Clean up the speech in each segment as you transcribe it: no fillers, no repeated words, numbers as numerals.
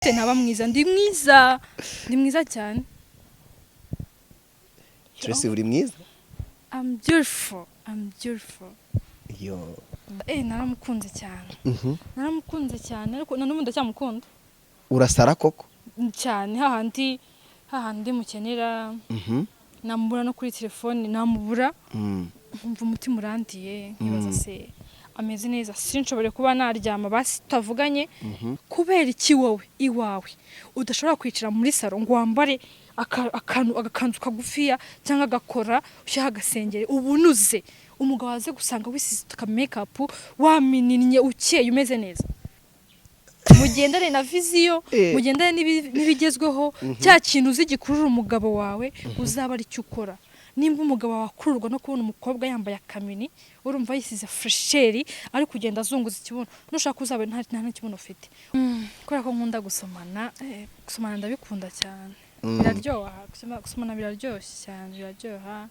Ntaba mwiza, ndi mwiza, ndi mwiza cyane. Tracy, uri mwiza. I'm beautiful, I'm beautiful. Yo. Naramukunze cyane. Naramukunze cyane, ariko na n'ubu ndacyamukunda. Urasara koko? Cyane, hahandi hahandi mukenera. Namubura no kuri telefone namubura, nkumva umutima urandiye, nkibaza se ameze neza, sinshobore kuba naryama basi tutavuganye. Kubera iki wowe iwawe udashobora kwicara muri salo ngo wambare akantu, agakanzu kagufiya cyangwa agakora, ushyiraho agasengeri, ubunuze, umugabo aze gusanga wisize aka makeup, wamininnye, ukeye, umeze neza? Mugendane na vision. Mugendane n'ibigezweho. Cya kintu uzi gikurura umugabo wawe uzaba ari cyo ukora. Nimba umugabo wawe akururwa no kubona umukobwa yambaye akamini, urumva, yisize fraîcheur, ari kugenda azunguza ikibuno, nushaka uzabe nta n'ikibuno ufite. Kubera ko nkunda gusomana, gusomana ndabikunda cyane. Biraryoha gusomana, biraryoshye cyane, biraryoha.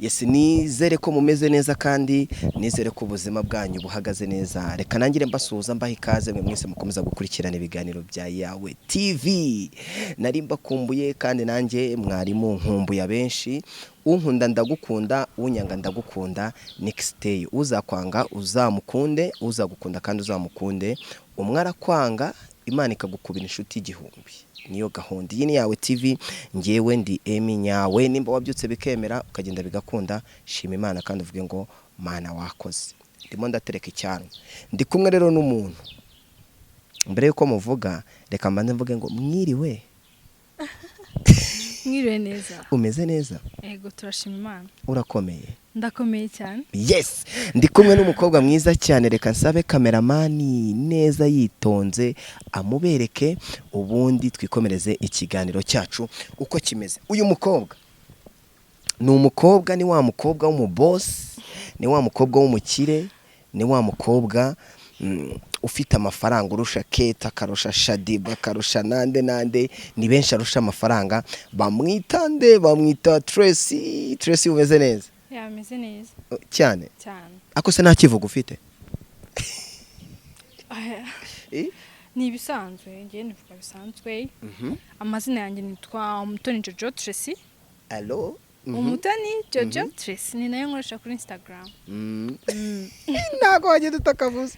Yes, nizere ko mumeze neza kandi nizere ko ubuzima bwanyu buhagaze neza. Reka nangire mbasuhuza, mbaha ikaze mwe mwese mukomeza gukurikirana ibiganiro bya Yawe TV. Nari mbakumbuye kandi nanjye mwarimu nkumbuye abenshi. Unkunda ndagukunda, unyanga ndagukunda. Next day uzakwanga uzamukunde, uzagukunda kandi uzamukunde. Umwe arakwanga, Imana ikagukubira inshuti igihumbi. Niyo gahunda. Iyi ni Yawe TV, ngewe ndi Emi Nyawe. Nimba wabyutse bikemera, ukagenda bigakunda, shima Imana kandi uvuge ngo "Mana, wakoze." Ndimo ndatereka icyanwa, ndi kumwe rero n'umuntu. Mbere yuko muvuga, reka mbanze mvuge ngo mwiriwe. Mwiriwe neza. Umeze neza? Ego, turashima Imana. Urakomeye? Ndakomeye cyane. Yes, ndi kumwe n'umukobwa mwiza cyane. Reka nsabe cameraman neza yitonze amubereke, ubundi twikomereze ikiganiro cyacu uko kimeze. Uyu mukobwa ni umukobwa, ni wa mukobwa w'umubosi, ni wa mukobwa w'umukire, ni wa mukobwa ufite amafaranga, urusha Keta, akarusha Shaddyboo, akarusha nande nande, ni benshi arusha amafaranga. Bamwita nde? Bamwita Tracy. Tracy, umeze neza? Yameze neza. Cyane? Cyane. Ako se nta kivugo ufite? Aya, Eh? ni ibisanzwe, ngewe nivuga bisanzwe. Amazina yanjye nitwa Umutoni Jojo Tracy. Allo. Umutoni Jojo Tracy ni nayo nkoresha kuri Instagram. Ntabwo wagenda utakavuze.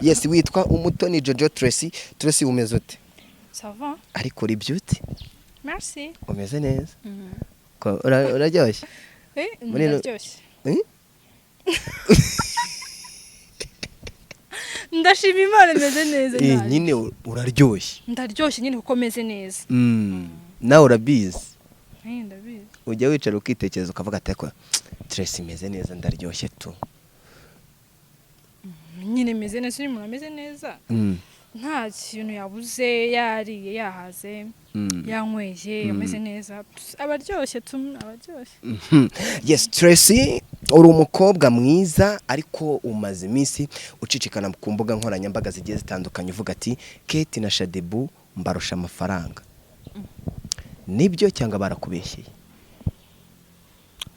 Yes, witwa Umutoni Jojo Tracy. Tracy, umeze ute? Ça va. Ariko uri beauty. Merci. Umeze neza. Uraryoshye. Ndaryoshye. Eh? Ndashima Imana, meze neza. Nanjye. Nyine uraryoshye. Ndaryoshye nyine kuko meze neza. Nawe urabizi? Ndabizi. Ujya wicara ukitekereza ukavuga ati "Ariko Tracy imeze neza, ndaryoshye tu"? Nyine meze neza. Iyo umuntu ameze neza, nta kintu yabuze, yariye, yahaze, yanyweye, ameze neza, aba aryoshye tu, aba aryoshye. Yes, Tracy, uri umukobwa mwiza, ariko umaze iminsi ucicikana ku mbuga nkoranyambaga zigiye zitandukanye uvuga ati "Kate na Shaddyboo mbarusha amafaranga." Nibyo cyangwa barakubeshyeye?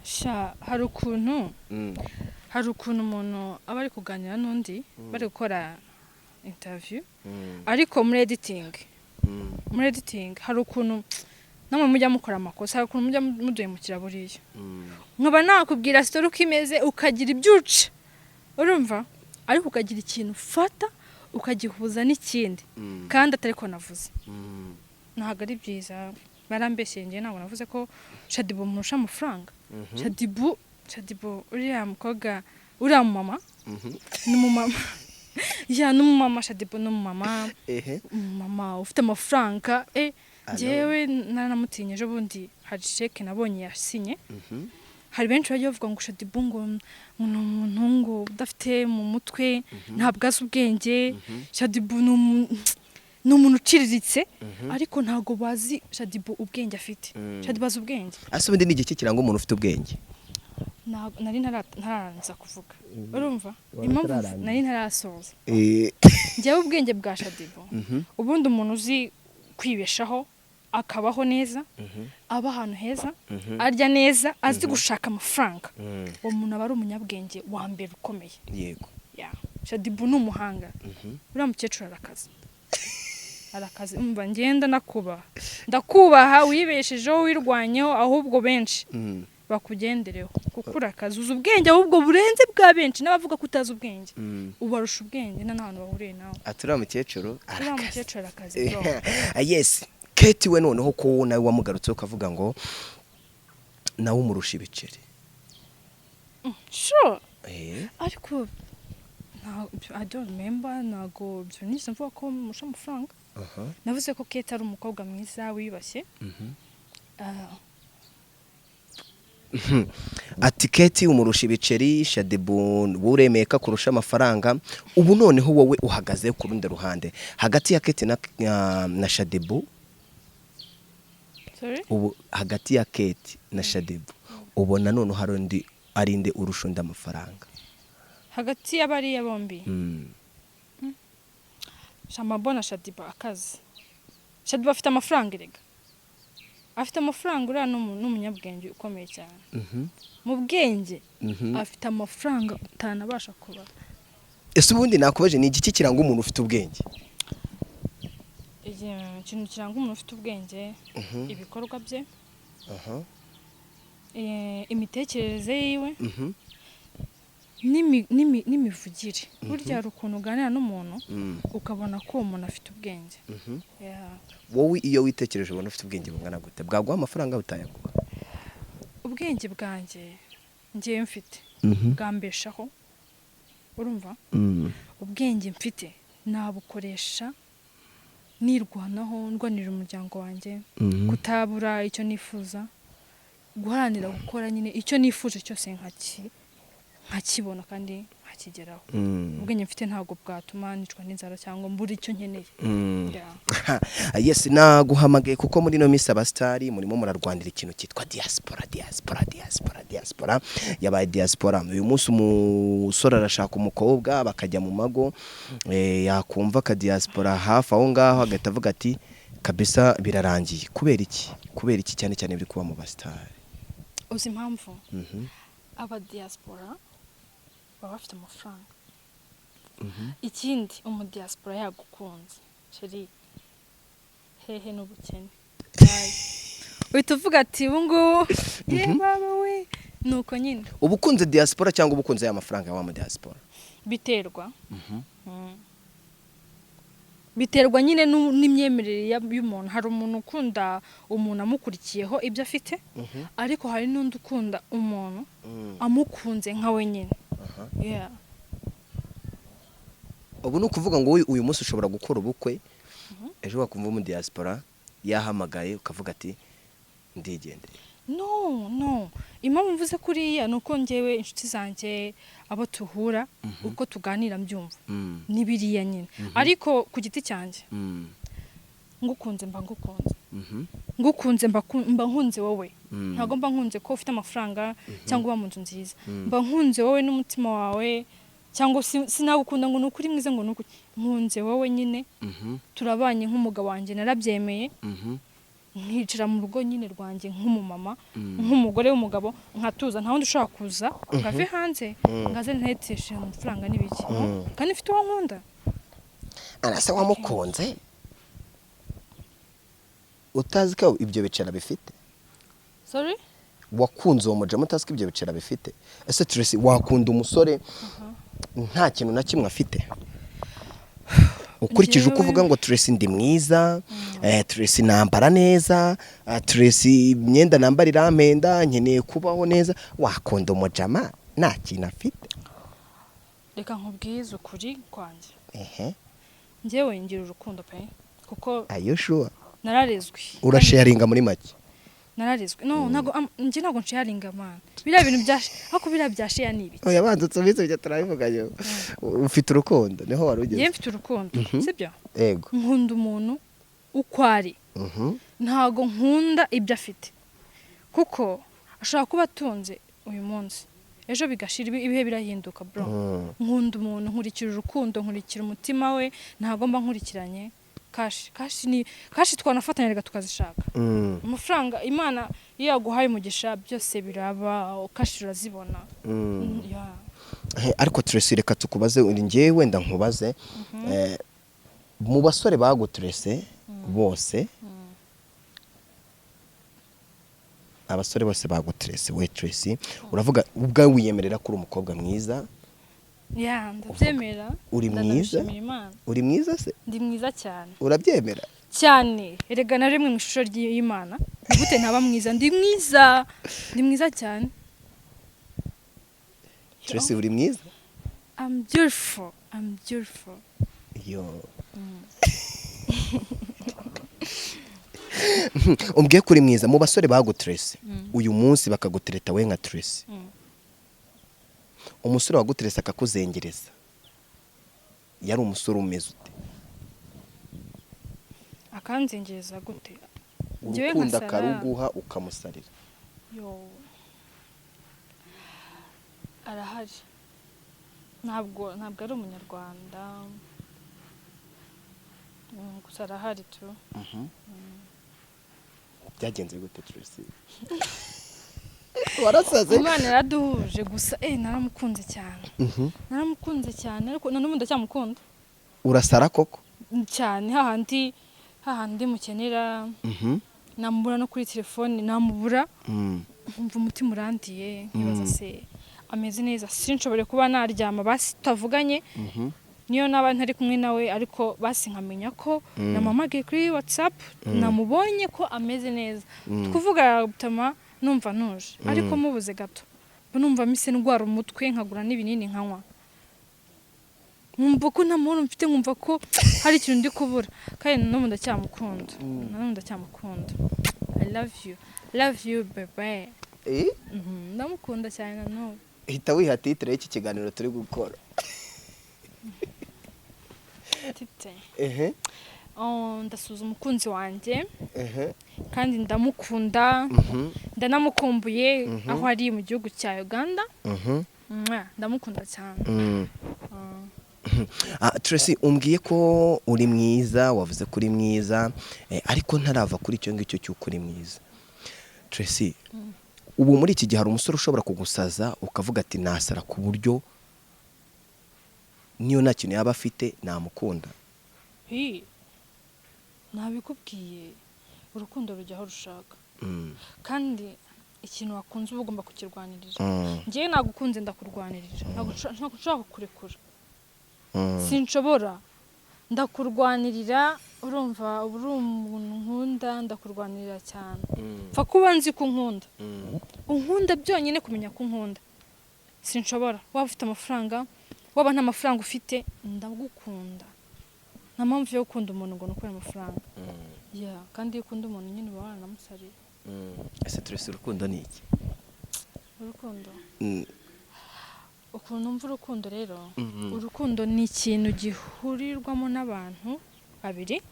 Sha, hari ukuntu umuntu aba ari kuganira n'undi, bari gukora interview, ariko muri editing hari ukuntu namwe mujya mukora amakosa, hari ukuntu mujya muduhemukira. Buriya nkaba nakubwira story uko imeze, ukagira ibyo uca, urumva, ariko ukagira ikintu ufata ukagihuza n'ikindi kandi atari ko navuze. Ntabwo ari byiza, barambeshyeye. Njye ntabwo navuze ko Shaddyboo murusha amafaranga. Shaddyboo, uriya mukobwa, uriya mumama, ni umumama ya, ni umumama. Shaddyboo ni umumama, umumama ufite amafaranga. Alo. Njyewe naranamutinye. Ejo bundi hari chèque nabonye yasinye. Hari benshi bajya bavuga ngo Shaddyboo ngo ni umuntu ngo udafite mu mutwe, ntabwo azi ubwenge, Shaddyboo ni umuntu uciriritse, ariko ntabwo bazi Shaddyboo ubwenge afite. Shaddyboo azi ubwenge. Ase ubundi ni igiki kiranga umuntu ufite ubwenge? Nari ntararangiza kuvuga, urumva? Wari Impamvu utararangiza. nari ntarasoza. Njyewe ubwenge bwa Shaddyboo, ubundi umuntu uzi kwibeshaho Akabaho neza, aba ahantu heza, arya neza, azi gushaka amafaranga. Uwo muntu aba ari umunyabwenge wa mbere ukomeye. Yeah. Shaddyboo ni umuhanga. Uriya mukecuru arakaze, arakaze. Umva, ngenda nakubaha, ndakubaha, wibeshejeho, wirwanyeho, ahubwo benshi bakugendereho kuko urakaze, uzi ubwenge ahubwo burenze bwa benshi. N'abavuga ko utazi ubwenge, ubarusha ubwenge, nta n'ahantu bahuriye nawe. Ati uriya mukecuru Uriya arakaze. mukecuru arakaze, bro. Yes, Kate we noneho ko nawe wamugarutseho ukavuga ngo nawe umurusha ibiceri. Sure. Ariko I don't remember, ntago ibyo nigeze mvuga ko murusha amafaranga. Navuze ko Kate ari umukobwa mwiza wiyubashye. Ah, Ati Kate umurusha ibiceri, Shaddyboo uremeye ko akurusha amafaranga. Ubu noneho wowe uhagaze ku rundi ruhande hagati ya Kate na Shaddyboo? Sorry? Ubu hagati ya Kate na Shaddyboo, ubona noneho hari undi, ari nde urusha undi amafaranga? Hagati y'abariya bombi? Shamabo na Shaddyboo akazi. Shaddyboo afite amafaranga erega, afite amafaranga. Uriya ni umunyabwenge ukomeye cyane mu bwenge. Afite amafaranga utanabasha kubara. Ese ubundi nakubaje, ni igiki kiranga umuntu ufite ubwenge? Ikintu kiranga umuntu ufite ubwenge, ibikorwa bye, imitekerereze yiwe, n'imivugire. Burya hari ukuntu uganira n'umuntu ukabona ko uwo muntu afite ubwenge. Yeah. Wowe iyo witekereje ubona ufite ubwenge bungana gute? Bwaguha amafaranga, butayaguha? Ubwenge bwanjye ngewe mfite bwambeshaho, urumva? Ubwenge mfite nabukoresha nirwanaho, ndwanirira umuryango wanjye, kutabura icyo nifuza, guharanira gukora nyine icyo nifuje cyose nkakibona kandi nkakigeraho. Ubwenge mfite ntabwo bwatuma nicwa n'inzara cyangwa mbura icyo nkeneye. Yeah. Yes, naguhamagaye kuko muri ino minsi abasitari murimo murarwanira ikintu cyitwa diaspora, diaspora, diaspora, diaspora. Yabaye diaspora. Uyu munsi umusore arashaka umukobwa bakajya mu mago, yakumva ka diaspora hafi aho ngaho agahita avuga ati kabisa birarangiye. Kubera iki? Kubera iki cyane cyane biri kuba mu basitari? Uzi impamvu? Aba diaspora baba bafite amafaranga. Ikindi, umudiaspora yagukunze, chéri, hehe n'ubukene. Bye. Uhita uvuga ati ubu ngubu ye baba we, ni uko nyine. Uba ukunze diaspora cyangwa uba ukunze ya mafaranga ya wa mu diaspora? Biterwa. Biterwa nyine n'imyemerere y'umuntu. Hari umuntu ukunda umuntu amukurikiyeho ibyo afite, ariko hari n'undi ukunda umuntu amukunze nka we nyine. Yeah. Ubu ni ukuvuga ngo uyu munsi ushobora gukora ubukwe, ejo wakumva mu diaspora yahamagaye ukavuga ati ndigendeye? No, no, impamvu mvuze kuriya ni uko ngewe inshuti zanjye, abo tuhura, uko tuganira mbyumva, ni biriya nyine. Ariko ku giti cyanjye, ngukunze mba ngukunze. Ngukunze mba nkunze wowe. Ntabwo mba nkunze ko ufite amafaranga cyangwa uba mu nzu nziza. Mba nkunze wowe n'umutima wawe, cyangwa sinagukunda ngo ni ukuri mwiza, ngo ni ukuri. Nkunze wowe nyine, turabanye nk'umugabo wanjye, narabyemeye, nkicara mu rugo nyine rwanjye nk'umumama, nk'umugore w'umugabo, nkatuza. Nta wundi ushobora kuza ngo ave hanze ngo aze nteteshe amafaranga n'ibiki, kandi mfite uwo nkunda. Arasa wamukunze utazi ko ibyo bicara bifite? Sorry? Wakunze uwo mujama utazi ko ibyo bicara bifite? Ese Tracy, wakunda umusore nta kintu na kimwe afite, ukurikije uko uvuga ngo Tracy ndi mwiza, Tracy nambara neza, Tracy imyenda nambara irampenda, nkeneye kubaho neza, wakunda umujama nta kintu afite? Reka nkubwize ukuri kwanjye. Njyewe ngira urukundo pe, kuko Are you sure? nararezwe. Urasharinga muri make? Nararezwe. No, ntago njye ntago nsharinga, man. Biriya bintu bya, ariko biriya bya share ni ibiki? Oya, banza usubize, ibyo turabivuga. Ufite urukundo, niho wari Njyewe ugeze. mfite urukundo, sibyo? Yego. Nkunda umuntu uko ari. Ntago nkunda ibyo afite, kuko ashobora kuba atunze uyu munsi, ejo bigashira. Ibihe birahinduka, bro. Nkunda umuntu nkurikira urukundo, nkurikira umutima we, ntago mba nkurikiranye Cash, cash ni cash, twanafatanya reka tukazishaka. Amafaranga, Imana iyo yaguhaye umugisha byose biraba, cash urazibona. Yeah. Ariko Tracy, reka tukubaze, uri njyewe wenda nkubaze, mu basore baguterese bose, abasore bose baguterese, we Tracy uravuga ubwawe wiyemerera ko uri umukobwa mwiza? Yeah, ndabyemera. Uri mwiza? Ndanabishimira Imana. Uri mwiza se? Ndi mwiza cyane. Urabyemera? Cyane, erega na rimwe mu ishusho ry'Imana, ni gute ntaba mwiza? Ndi mwiza, ndi mwiza cyane. Tracy, uri mwiza? I'm beautiful, I'm beautiful. Yo, umbwiye ko uri mwiza. Mu basore baguterese uyu munsi bakagutereta, we nka Tracy, umusore waguterese akakuzengereza yari umusore umeze ute? Akanzengereza gute? Njyewe Urukundo nkasara. akaruguha ukamusarira. Yo, arahari, ntabwo ari umunyarwanda. Gusa arahari tu. Byagenze gute, Tracy? Warasaze? Imana yaraduhuje gusa, naramukunze cyane. Naramukunze cyane, ariko na n'ubu ndacyamukunda. Urasara koko? Cyane, hahandi mukenera, namubura no kuri telefone namubura, nkumva umutima urandiye, nkibaza se ameze neza, sinshobore kuba naryama basi tutavuganye. Niyo naba ntari kumwe nawe, ariko basi nkamenya ko namuhamagaye kuri WhatsApp, namubonye, ko ameze neza, kuvuga bituma numva ntuje. Ariko mubuze gato mba numva mise ndwara umutwe, nkagura n'ibinini nkanywa, nkumva ko nta mahoro mfite, nkumva ko hari ikintu ndi kubura. Kandi n'ubu ndacyamukunda, n'ubu ndacyamukunda. I love you, love you bebe. Ndamukunda cyane na n'ubu. Hita wiha titre y'iki kiganiro turi gukora. Titre? Ehe. Oh, ndasuhuza umukunzi wanjye kandi ndamukunda, ndanamukumbuye aho ari mu gihugu cya Uganda. Mwah, ndamukunda cyane. Ah. Ah, Tracy, umbwiye ko uri mwiza, wavuze ko uri mwiza, ariko ntarava kuri icyo ngicyo cy'uko uri mwiza. Tracy, ubu muri iki gihe hari umusore ushobora kugusaza ukavuga ati nasara ku buryo niyo nta kintu yaba afite namukunda? Hi, nabikubwiye, urukundo rujya aho rushaka. Kandi ikintu wakunze uba ugomba kukirwanirira. Njyewe nagukunze, ndakurwanirira, ntabwo nshobora kukurekura. Sinshobora, ndakurwanirira. Urumva, uba uri umuntu nkunda, ndakurwanirira cyane. Pfa kuba nzi ko unkunda, unkunda byonyine, kumenya ko unkunda, sinshobora. Waba ufite amafaranga, waba nta mafaranga ufite, ndagukunda. Nta mpamvu yo gukunda umuntu ngo ni ukubera amafaranga. Yeah, kandi iyo ukunda umuntu nyine uba waranamusariye. Ese Tracy, urukundo ni iki? Urukundo, ukuntu numva urukundo rero, urukundo ni ikintu gihurirwamo n'abantu babiri.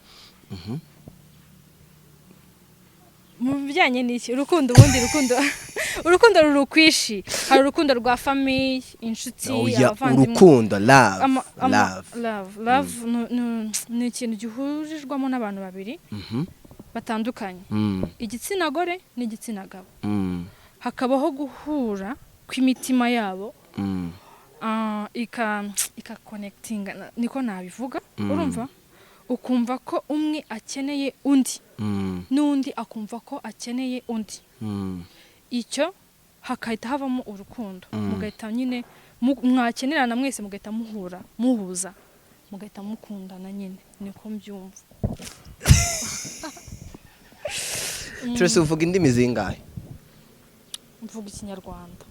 Mu bijyanye n'iki? Urukundo ubundi, urukundo ruri ukwishi. Hari urukundo rwa famille, inshuti, Oya, abavandimwe. urukundo, love. Love. Love ni ikintu gihurirwamo n'abantu babiri batandukanye, igitsina gore n'igitsina gabo, hakabaho guhura kw'imitima yabo, ika connectinga, niko nabivuga. Urumva, ukumva ko umwe akeneye undi, n'undi akumva ko akeneye undi. Icyo hakahita havamo urukundo. Mugahita nyine mwakenerana mwese, mugahita muhura, muhuza, mugahita mukundana nyine. Niko mbyumva. Tracy, uvuga indimi zingahe? Mvuga Ikinyarwanda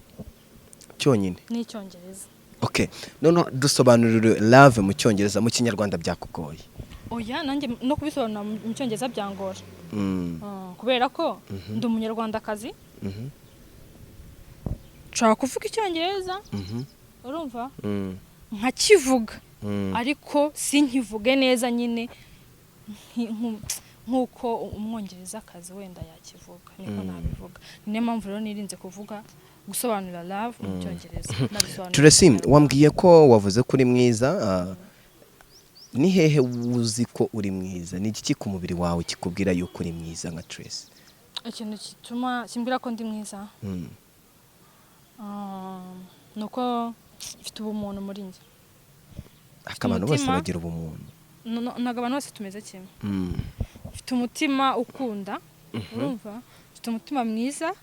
Cyonyine? n'Icyongereza. Okay, noneho dusobanurire love mu Cyongereza, mu Kinyarwanda byakugoye. Oya, nanjye no kubisobanura mu Cyongereza byangora. Kubera ko ndi umunyarwandakazi, nshobora kuvuga Icyongereza, urumva, nkakivuga, ariko sinkivuge neza nyine nk'uko umwongerezakazi wenda yakivuga, niko nabivuga. Niyo mpamvu rero nirinze kuvuga, gusobanura love mu Cyongereza, nabisobanura mu Tracy, Kinyarwanda. wambwiye ko wavuze ko uri mwiza. Ni hehe uzi ko uri mwiza? Ni igiki ku mubiri wawe kikubwira yuko uri mwiza nka Tracy? Ikintu gituma kimbwira ko ndi mwiza, ni uko mfite ubumuntu muri njye. Ariko abantu bose Umutima. bagira ubumuntu. No, ntabwo abantu bose tumeze kimwe. Mfite umutima ukunda, urumva? Mfite umutima mwiza,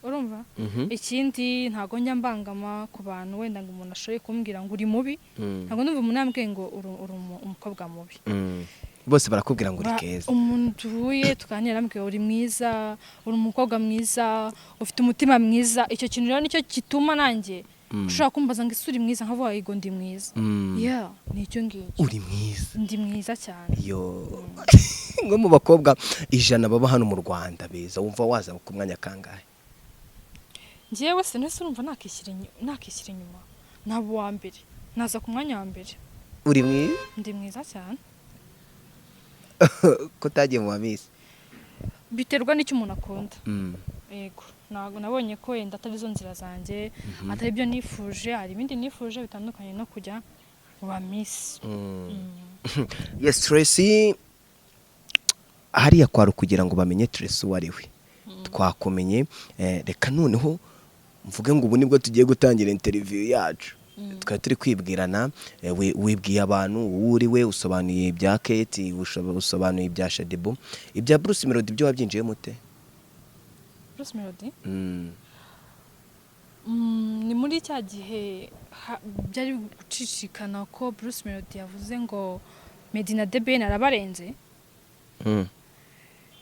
urumva? Ikindi, ntabwo njya mbangama ku bantu, wenda ngo umuntu ashoboye kumbwira ngo uri mubi. Ntabwo ndumva umuntu yambwiye ngo uri umukobwa mubi. Bose barakubwira ngo uri keza. Umuntu duhuye tuganira arambwira: "Uri mwiza, uri umukobwa mwiza, ufite umutima mwiza." Icyo kintu rero nicyo gituma nanjye ushobora kumbaza ngo: "Ese uri mwiza?" Nkavuga: "Yego, ndi mwiza." Yeah, ni icyo ngicyo. Uri mwiza. Ndi mwiza cyane. Yo, nko mu bakobwa 100 baba hano mu Rwanda beza, wumva waza ku mwanya kangahe? Njyewe se nese urumva nakishyira inyuma? Naba uwa mbere, naza ku mwanya wa mbere. Uri mwiza. Ndi mwiza cyane. Ko utagiye mu ba Miss? Biterwa n'icyo umuntu akunda. Yego, ntabwo nabonye ko wenda atari zo nzira zanjye, atari byo nifuje. Hari ibindi nifuje bitandukanye no kujya mu ba Miss. Yes, Tracy, hariya kwari ukugira ngo bamenye Tracy uwo ari we. Twakumenye. Reka noneho mvuge ngo ubu nibwo tugiye gutangira interview yacu. Twari turi kwibwirana, wibwiye abantu uwo uri we, usobanuye ibya Kate, usobanuye ibya Shaddyboo, ibya Bruce Melody byo wabyinjiyemo ute? Bruce Melody? Ni muri cya gihe byari gucicikana ko Bruce Melody yavuze ngo Meddy na The Ben arabarenze.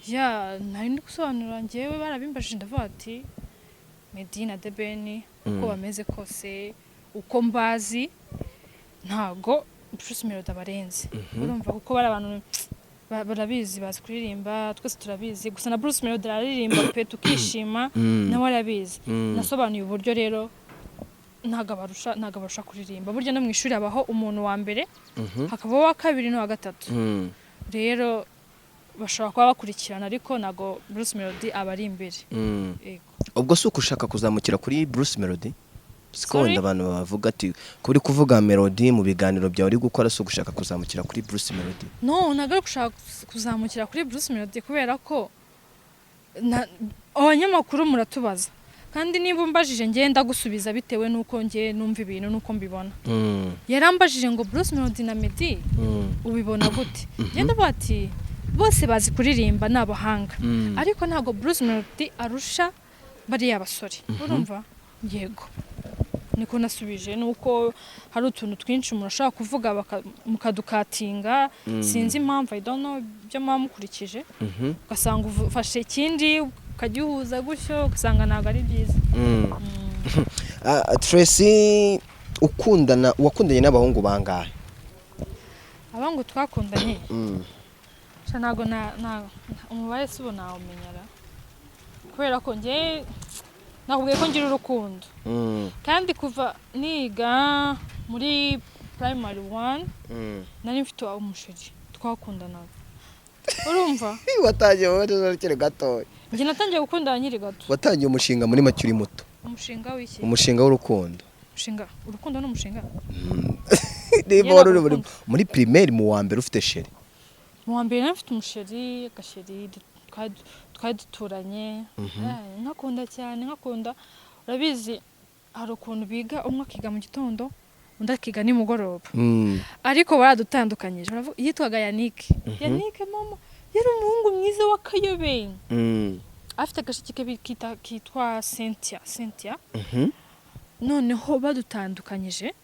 Ya, nari ndi gusobanura njyewe, barabimbajije, ndavuga ati: "Meddy na The Ben, uko bameze kose, uko mbazi, ntago Bruce Melody abarenze." Urumva, kuko bari abantu barabizi, bazi kuririmba, twese turabizi. Gusa na Bruce Melody araririmba pe, tukishima. Nawe arabizi. Nasobanuye uburyo rero ntago abarusha kuririmba. Burya no mu ishuri habaho umuntu wa mbere, hakabaho uwa kabiri n'uwa gatatu. Rero bashobora kuba bakurikirana, ariko ntago Bruce Melody aba ari imbere. Yego. Ubwo si uko ushaka kuzamukira kuri Bruce Melody, siko? Sorry? Wenda abantu bavuga ati kuba uri kuvuga Melody mu biganiro byawe uri gukora, si ugushaka kuzamukira kuri Bruce Melody? No, ntabwo ari gushaka kuzamukira kuri Bruce Melody, kubera ko abanyamakuru muratubaza, kandi niba umbajije njye ndagusubiza bitewe n'uko njye numva ibintu n'uko mbibona. Yarambajije ngo: "Bruce Melody na Meddy ubibona gute?" Njye ndavuga ati: "Bose bazi kuririmba, ni abahanga, ariko ntabwo Bruce Melody arusha bariya basore." Urumva? Yego, niko nasubije. Nuko hari utuntu twinshi umuntu ashobora kuvuga mukadukatinga, sinzi impamvu, I don't know ibyo muba mukurikije, ugasanga ufashe ikindi ukagihuza gutyo, ugasanga ntabwo ari byiza. Ah, Tracy, ukundana, wakundanye n'abahungu bangahe? Abahungu twakundanye? Sha, ntabwo na umubare si ubu nawumenyera, kubera ko njye nakubwiye ko ngira urukundo. Kandi kuva niga muri primary one nari mfite umusheri twakundanaga, urumva? Watangiye wowe ukiri gatoya? Njye natangiye gukundana nkiri gato. Watangiye umushinga muri make uri muto. Umushinga w'iki? Umushinga w'urukundo. Umushinga urukundo ni umushinga. Niba wari uri muri primaire mu wa mbere ufite chéri? Mu wa mbere nari mfite umusheri, agasheri twari duturanye. Nkakunda cyane, nkakunda. Urabizi, hari ukuntu biga, umwe akiga mu gitondo, undi akiga nimugoroba, ariko baradutandukanyije. Yitwaga Yannick. Yannick mama yari umuhungu mwiza w'akayobeye, afite agashiki ke kitwa Cynthia, Cynthia. Noneho badutandukanyije,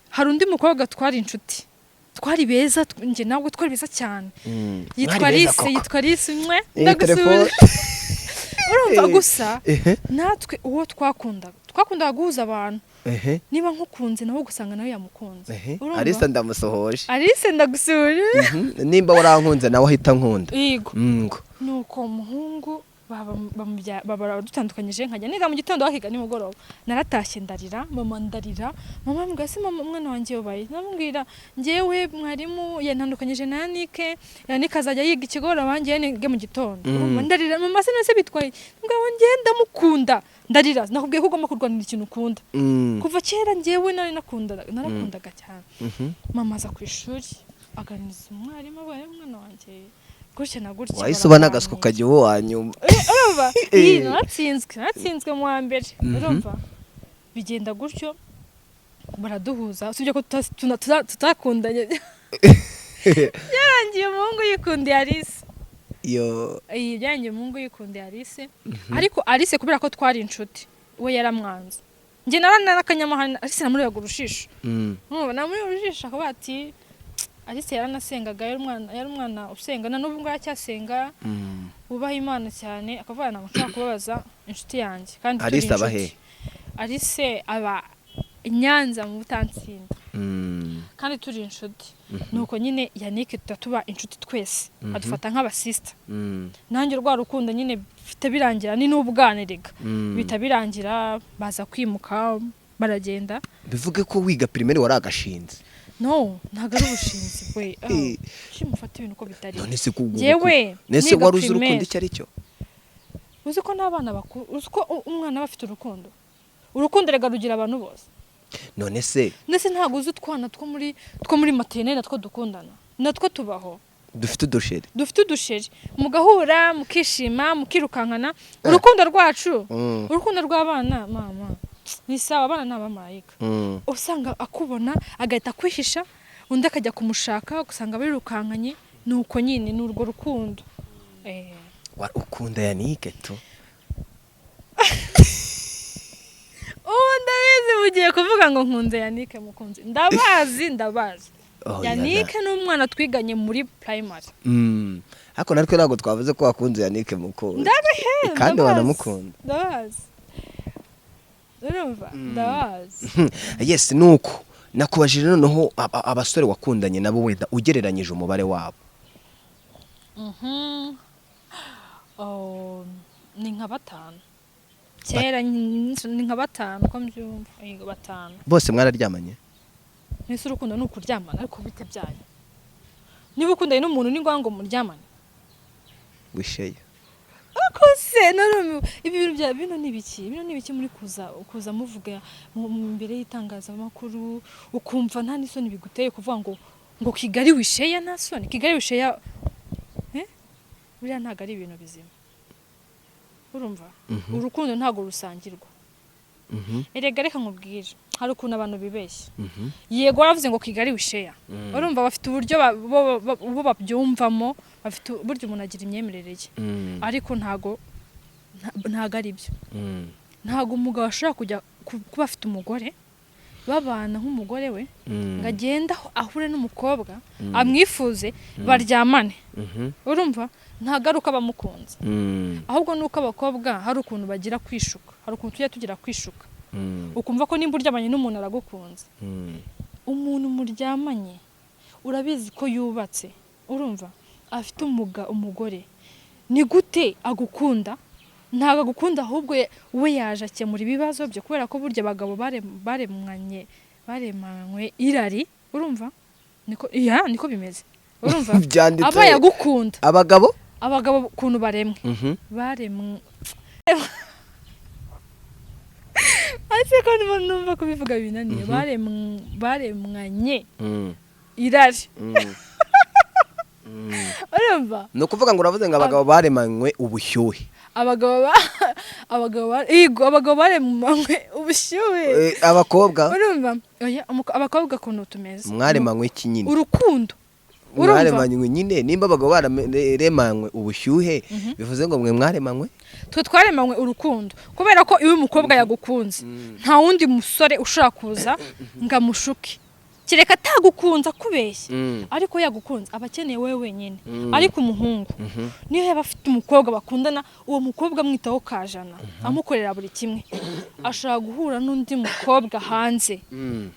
hari undi mukobwa twari inshuti, twari beza, njye ntabwo twari beza cyane. Yitwa Mwari beza Alice. koko. Yitwa Alice umwe. Telefone. Ndagusubije, urumva? Gusa natwe uwo twakundaga guhuza abantu. Niba nkukunze, nawe ugasanga nawe yamukunze. Urumva? Alice ndamusohoje. Alice ndagusubije. Nimba warankunze, nawe ahita nkunda. Yego. Ngo. Nuko umuhungu Baba dutandukanyije, nkajya niga mu gitondo, bakiga nimugoroba. Naratashye ndarira mama, ndarira mama, ambwira: "Se mama, umwana wanjye ubaye?" Namubwira: "Njyewe mwarimu yantandukanyije na Yannick, Yannick azajya yiga ikigoroba, njyewe nige mu gitondo." Urumva, ndarira mama. Se nase bitwaye ngabo, njyewe ndamukunda, ndarira. Nakubwiye ko ugomba kurwanira ikintu ukunda. Kuva kera njyewe nari nakundaga, narakundaga cyane. Mama aza ku ishuri aganiriza umwarimu, abaye umwana wanjye gutya na gutya. Wahise uba n'agaswa Baraganira. Ukajya uba uwa nyuma. Urumva, iyi natsinzwe mu wa mbere. Urumva, bigenda gutyo, baraduhuza. Usibye ko tutakundanye, byarangiye umuhungu yikundiye Alice. Yo! Iyi byarangiye umuhungu yikundiye Alice, ariko Alice kubera ko twari inshuti we yaramwanze. Njye narana n'akanyamahane, Alice namurebaga urushisho. Urumva, namureba urujisho akavuga ati Alice yaranasengaga, yari umwana usenga, na n'ubu ngubu aracyasenga, wubaha Imana cyane, akavuga: "Ntabwo nshobora kubabaza inshuti yanjye kandi turi Alice aba inshuti." he? Alice aba i Nyanza mu Butansinda. Kandi turi inshuti, nuko nyine Yannick tuba inshuti twese, adufata nk'abasista. Nanjye rwa rukundo nyine bihita birangira, ni n'ubwana erega. Bihita birangira baza kwimuka baragenda. Bivuge ko wiga primaire wari agashinzi? No, ntabwo ari ubushinzi we. Shimufata ibintu uko bitari. None se Njyewe nese niga wari uzi urukundo primaire. icyo ari cyo? Uzi ko n'abana bakuru, uzi ko umwana aba afite urukundo? Urukundo rega rugira abantu bose. None se Ndetse ntabwo uzi utwana two muri maternelle natwo dukundana, natwo tubaho. Dufite udusheri? Dufite udusheri, mugahura mukishima mukirukankana. Urukundo rwacu, urukundo rw'abana mama ni sawa, abana ni abamarayika. Usanga akubona agahita akwihisha, undi akajya kumushaka, ugasanga birukankanye. Ni uko nyine, ni urwo rukundo. Ukunda Yannick tu? Ubu ndabizi mugiye kuvuga ngo nkunze Yannick mukunzi. Ndabazi, ndabazi. Oh, Yannick ni umwana twiganye muri primary. Ariko natwe ntabwo twavuze ko wakunze Yannick mukunzi. Ndabihe. Kandi Ndabazi. wanamukunda. Ndabazi, urumva, ndabazi. Yes, nuko nakubajije noneho abasore wakundanye nabo, wenda ugereranyije umubare wabo. Oh, ni nka batanu kera, ni nka batanu uko mbyumva. Yego, batanu. Bose mwararyamanye? Mbese urukundo ni ukuryamana? Ariko bite byanyu, niba ukundanye n'umuntu ni ngombwa ngo muryamane? Wisheya. Ariko se narumiwe, ibi bintu bya bino ni ibiki? Bino ni ibiki muri kuza muvuga imbere y'itangazamakuru, ukumva nta n'isoni biguteye kuvuga ngo Kigali wisheya? Nta soni? Kigali wisheya, eh? Buriya ntabwo ari ibintu bizima. Urumva, urukundo ntabwo rusangirwa. Erega reka nkubwire, hari ukuntu abantu bibeshya. Yego, waravuze ngo Kigali wisheya. Urumva, bafite uburyo bo babyumvamo, bafite buryo umuntu agira imyemerere ye, ariko ntago ari byo. Ntago umugabo ashobora kujya kuba afite umugore babana nk'umugore we, ngo agende ahure n'umukobwa amwifuze baryamane. Urumva, ntagaruka bamukunze. Ahubwo nuko abakobwa hari ukuntu bagira kwishuka, hari ukuntu tujya tugira kwishuka, ukumva ko nimba uryamanye n'umuntu aragukunze. Umuntu muryamanye urabizi ko yubatse, urumva, afite umugore, ni gute agukunda? Ntabwo agukunda, ahubwo we yaje akemura ibibazo bye, kubera ko burya abagabo baremanywe irari. Urumva, niko ya niko bimeze, urumva. Byanditse. Aba yagukunda. Abagabo? Abagabo ukuntu baremwe, baremwe, ariko ko ndimo numva kubivuga binaniye. Baremwanye irari, urumva. Ni ukuvuga ngo uravuze ngo abagabo baremanywe ubushyuhe? Abagabo ba, yego, abagabo baremanywe ubushyuhe. Abakobwa? Urumva, oya, abakobwa ukuntu tumeze, Mwaremanywe iki nyine? Urukundo, urumva. Mwaremanywe nyine, nimba abagabo baremanywe ubushyuhe, bivuze ngo mwe mwaremanywe? Twe twaremanywe urukundo, kubera ko iyo umukobwa yagukunze nta wundi musore ushobora kuza ngo amushuke. Kereka atagukunze akubeshya, ariko yagukunze aba akeneye wowe wenyine. Ariko umuhungu niyo yaba afite umukobwa bakundana, uwo mukobwa amwitaho kajana, amukorera buri kimwe, ashobora guhura n'undi mukobwa hanze,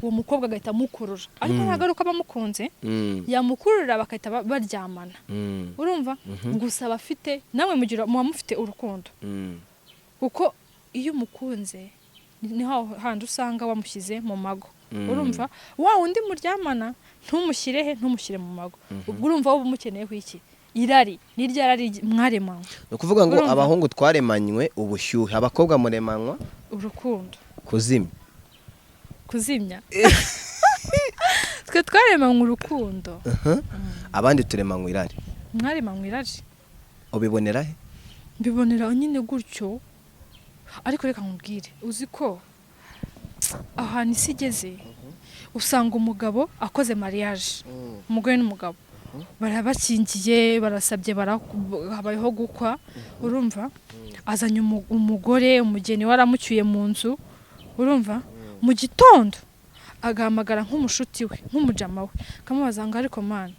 uwo mukobwa agahita amukurura, ariko ntabwo ari uko aba amukunze. Yamukurura bagahita baryamana. Urumva, gusa aba afite, namwe mugira, muba mufite urukundo, kuko iyo umukunze ni handi usanga wamushyize mu mago. Urumva, wa wundi muryamana ntumushyire he? Ntumushyire mu mago. Ubwo urumva wowe umukeneyeho iki? Irari ni rya rari mwaremanywe. Ni ukuvuga ngo Urumva? abahungu twaremanywe ubushyuhe, abakobwa muremanywa urukundo. Kuzimya. Kuzimya. Twe twaremanywe urukundo. Abandi turemanywe irari. Mwaremanywe irari. Ubibonera he? Mbibonera nyine gutyo. Ariko reka nkubwire, uzi ko ahantu isi igeze usanga umugabo akoze mariage, umugore n'umugabo barabakingiye, barasabye, habayeho gukwa, urumva, azanye umugore, umugeni we aramucyuye mu nzu, urumva, mu gitondo agahamagara nk'umushuti we, nk'umujama we, akamubaza ngo: "Ariko man,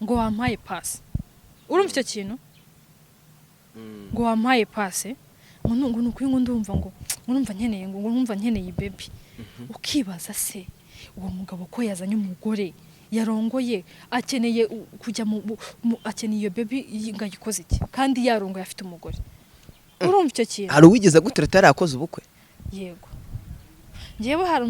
ngo wampaye pasi?" Urumva icyo kintu, ngo wampaye pasi, ngo ni ukuri, ngo ndumva ngo numva nkeneye, ngo numva nkeneye baby. Ukibaza se, uwo mugabo ko yazanye umugore yarongoye, akeneye kujya akeneye iyo baby ngo ayikoze iki kandi yarongoye afite umugore? Urumva icyo kintu? Hari uwigeze gutereta yarakoze ubukwe? Yego, njyewe hari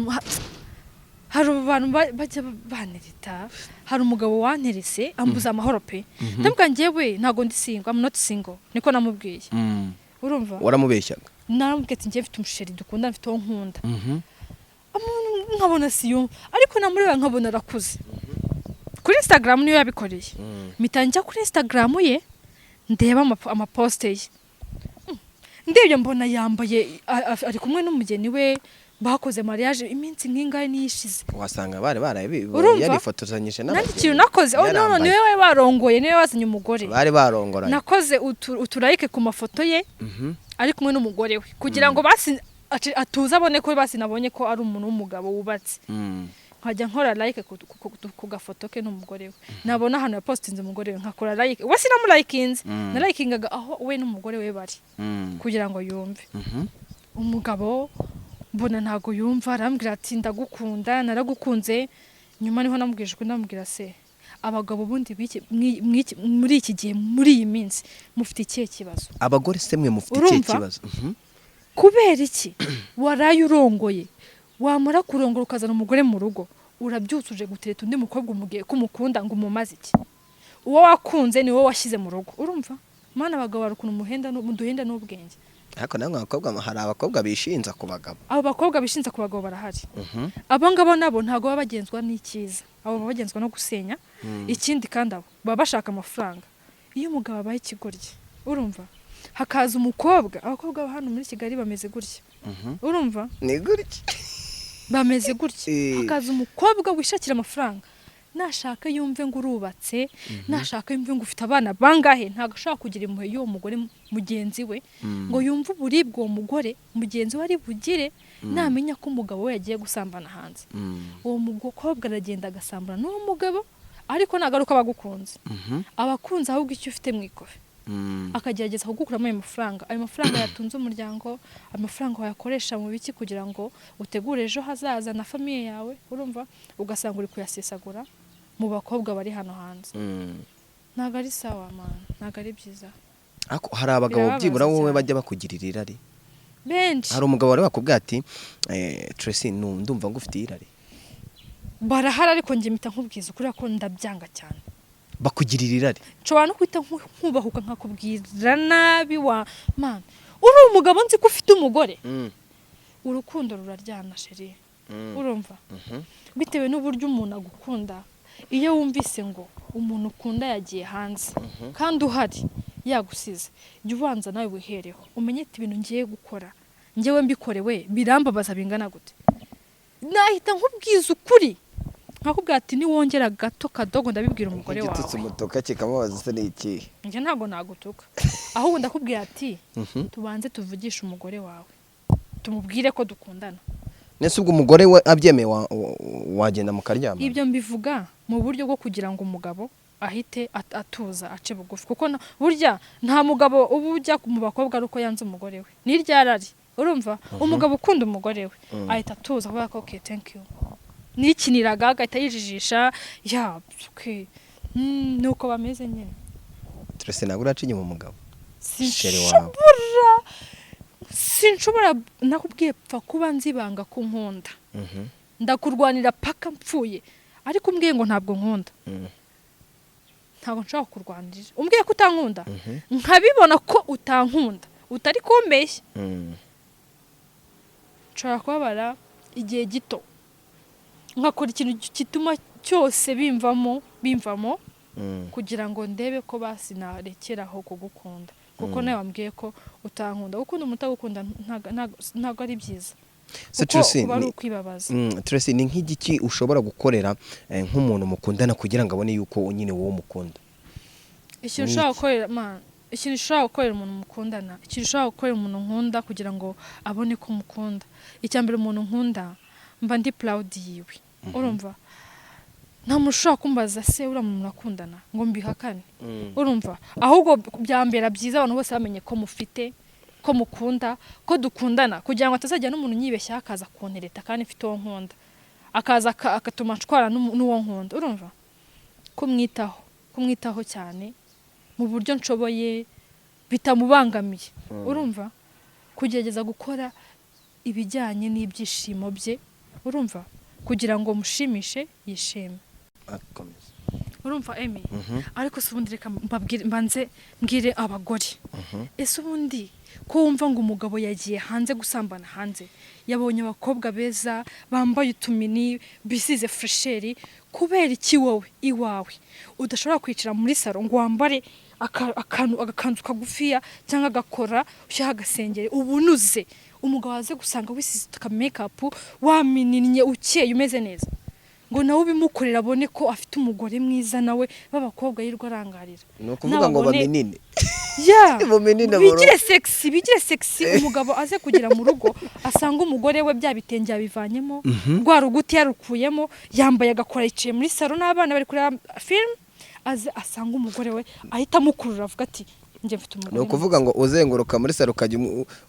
abantu bajya bantereta. Hari umugabo wanterese ambuza amahoro pe. Ndavuga, njyewe ntabwo ndi single, I'm not single, niko namubwiye. Urumva? Waramubeshyaga? Naramubwiye ati: "Njyewe mfite umuchéri dukunda, mfite uwo nkunda." Nkabona siyo, ariko namureba nkabona arakuze. Kuri Instagram niyo yabikoreye. Mpita njya kuri Instagram ye, ndeba amaposts ye. Ndebye mbona yambaye, ari kumwe n'umugeni we, bakoze mariage iminsi nk'ingahe niyo ishize. Wasanga bari barabi Urumva? yarifotozanyije Nanjye n'abageni. ikintu nakoze, oh no no, Yarambaye. niwe wari warongoye, niwe wazanye umugore. Bari barongoranye. Nakoze uturayike ku mafoto ye ari kumwe n'umugore we, kugira ngo basi atuze, abone ko basi nabonye ko ari umuntu w'umugabo wubatse. Nkajya nkora like ku gafoto ke n'umugore we, nabona ahantu yapostinze umugore we nkakora like. We sinamulayikinze, narayikingaga aho we n'umugore we bari kugira ngo yumve. Umugabo mbona ntago yumva, arambwira ati: "Ndagukunda, naragukunze." Nyuma niho namubwije ukuri, ndamubwira: "Se abagabo ubundi muri iki gihe, muri iyi minsi, mufite ikihe kibazo?" Abagore se mwe mufite ikihe Urumva? kibazo? Mhm. Kubera iki waraye urongoye, wamara kurongora ukazana umugore mu rugo, urabyutse uje gutereta undi mukobwa, umubwiye ko umukunda, ngo umumaze iki? Uwo wakunze ni wowe washyize mu rugo. Urumva mana, abagabo bari ukuntu muhenda muduhenda n'ubwenge. Ariko namwe abakobwa, hari abakobwa bishinza ku bagabo. Abo bakobwa bishinze ku bagabo barahari. Abo ngabo nabo ntabwo baba bagenzwa n'icyiza, abo baba bagenzwa no gusenya. Ikindi kandi, abo baba bashaka amafaranga. Iyo umugabo abaye ikigoryi, urumva, hakaza umukobwa, abakobwa ba hano muri Kigali bameze gutya, urumva? Ni gutya. Bameze gutya. Hakaza umukobwa wishakira amafaranga, nashaka yumve ngo urubatse, nashaka yumve ngo ufite abana bangahe, ntabwo ashobora kugira impuhwe y'uwo mugore mugenzi we, ngo yumve uburibwe uwo mugore mugenzi we ari bugire namenya ko umugabo we yagiye gusambana hanze. Uwo mukobwa aragenda agasambana n'uwo mugabo, ariko ntabwo ari uko aba agukunze. Aba akunze ahubwo icyo ufite mu ikofi, akagerageza kugukuramo ayo mafaranga. Ayo mafaranga yatunze umuryango, amafaranga wayakoresha mu biki kugira ngo utegure ejo hazaza na famille yawe? Urumva, ugasanga uri kuyasesagura mu bakobwa bari hano hanze. Ntabwo ari sawa man, ntabwo ari byiza. Ariko hari abagabo Birababaza byibura wowe cyane. bajya bakugirira irari? Benshi. Hari umugabo wari wakubwiye ati: "Tracy, ndumva ngufitiye irari"? Barahari, ariko njye mpita nkubwiza ukuri ko ndabyanga cyane. Bakugirira irari? Nshobora no guhita nkubahuka nkakubwira nabi: "Wa man, uri umugabo, nzi ko ufite umugore." Urukundo ruraryana chéri. Urumva, bitewe n'uburyo umuntu agukunda, iyo wumvise ngo umuntu ukunda yagiye hanze kandi uhari yagusize, jya ubanza nawe wihereho, umenye ati: "Ibintu ngiye gukora ngewe mbikorewe birambabaza bingana gute?" Nahita nkubwiza ukuri, nkakubwira ati: "Niwongera gato kadogo, ndabibwira umugore Igitutsi wawe." umutuka kikamubaza se ni ikihe? Njye ntabwo nagutuka, ahubwo ndakubwira ati: "Tubanze tuvugishe umugore wawe, tumubwire ko dukundana." Nese ubwo umugore we abyemeye Wagenda mukaryama. Ibyo mbivuga mu buryo bwo kugira ngo umugabo ahite atuza, ace bugufi, kuko burya nta mugabo uba ujya mu bakobwa ari uko yanze umugore we, ni ryarari. Urumva, umugabo ukunda umugore we ahita atuza kuvuga ko okay, thank you, nikiniraga, agahita yijijisha ya okay. Nuko bameze nyine. Tracy, ntabwo uraca inyuma umugabo, chéri wawe? Sinshobora, nakubwiye, pfa kuba nzibanga ko nkunda, ndakurwanira paka mpfuye. Ariko umbwiye ngo ntabwo nkunda, ntabwo nshobora kukurwanirira. Umbwiye ko utankunda, nkabibona ko utankunda, utari kumbeshya, nshobora kubabara igihe gito, nkakora ikintu gituma cyose bimvamo bimvamo, kugira ngo ndebe ko basi narekeraho kugukunda, kuko nawe wambwiye ko utankunda. Gukunda umuntu utagukunda ntago ari byiza, Se kuko Tracy, kuba ari ukwibabaza. Tracy, ni nk'igiki ushobora gukorera nk'umuntu mukundana kugira ngo abone yuko nyine wowe umukunda? Ikintu Ni ushobora iki? gukorera, man, ikintu ushobora gukorera umuntu mukundana, ikintu ushobora gukorera umuntu nkunda kugira ngo abone ko mukunda, icya mbere, umuntu nkunda mba ndi proud yiwe. Urumva, nta muntu ushobora kumbaza se uriya muntu murakundana ngo mbihakane. Urumva, ahubwo byambera byiza abantu bose bamenye ko mufite, ko mukunda, ko dukundana, kugira ngo atazajya n'umuntu unyibeshyaho akaza kuntereta kandi mfite uwo nkunda, akaza agatuma nshwara n'uwo nkunda. Urumva, kumwitaho, kumwitaho cyane mu buryo nshoboye bitamubangamiye. Urumva, kugerageza gukora ibijyanye n'ibyishimo bye, urumva, kugira ngo mushimishe yishime. Akomeza. Urumva Emi, ariko se ubundi reka mbabwire, mbanze mbwire abagore. Ese ubundi ko wumva ngo umugabo yagiye hanze gusambana, hanze yabonye abakobwa beza bambaye utumini, bisize fraîcheur, kubera iki wowe iwawe udashobora kwicara muri salon ngo wambare akantu, agakanzu kagufiya cyangwa agakora, ushyiraho agasengeri, ubunuze, umugabo aze gusanga wisize aka makeup, wamininnye, ukeye, umeze neza, ngo nawe ubimukorera abone ko afite umugore mwiza, nawe b'abakobwa yirirwa arangarira? Ni ukuvuga ngo Nababone- baminine. Ya. Buminine. Bigire sexy, bigire sexy, umugabo aze kugera mu rugo asanga umugore we bya bitenge yabivanyemo, rwa ruguti yarukuyemo, yambaye agakora, yicaye muri salon n'abana bari kureba film, aze asanga umugore we ahita amukurura avuga ati njye mfite umugore Ni ukuvuga ngo uzenguruka muri salon, ukajya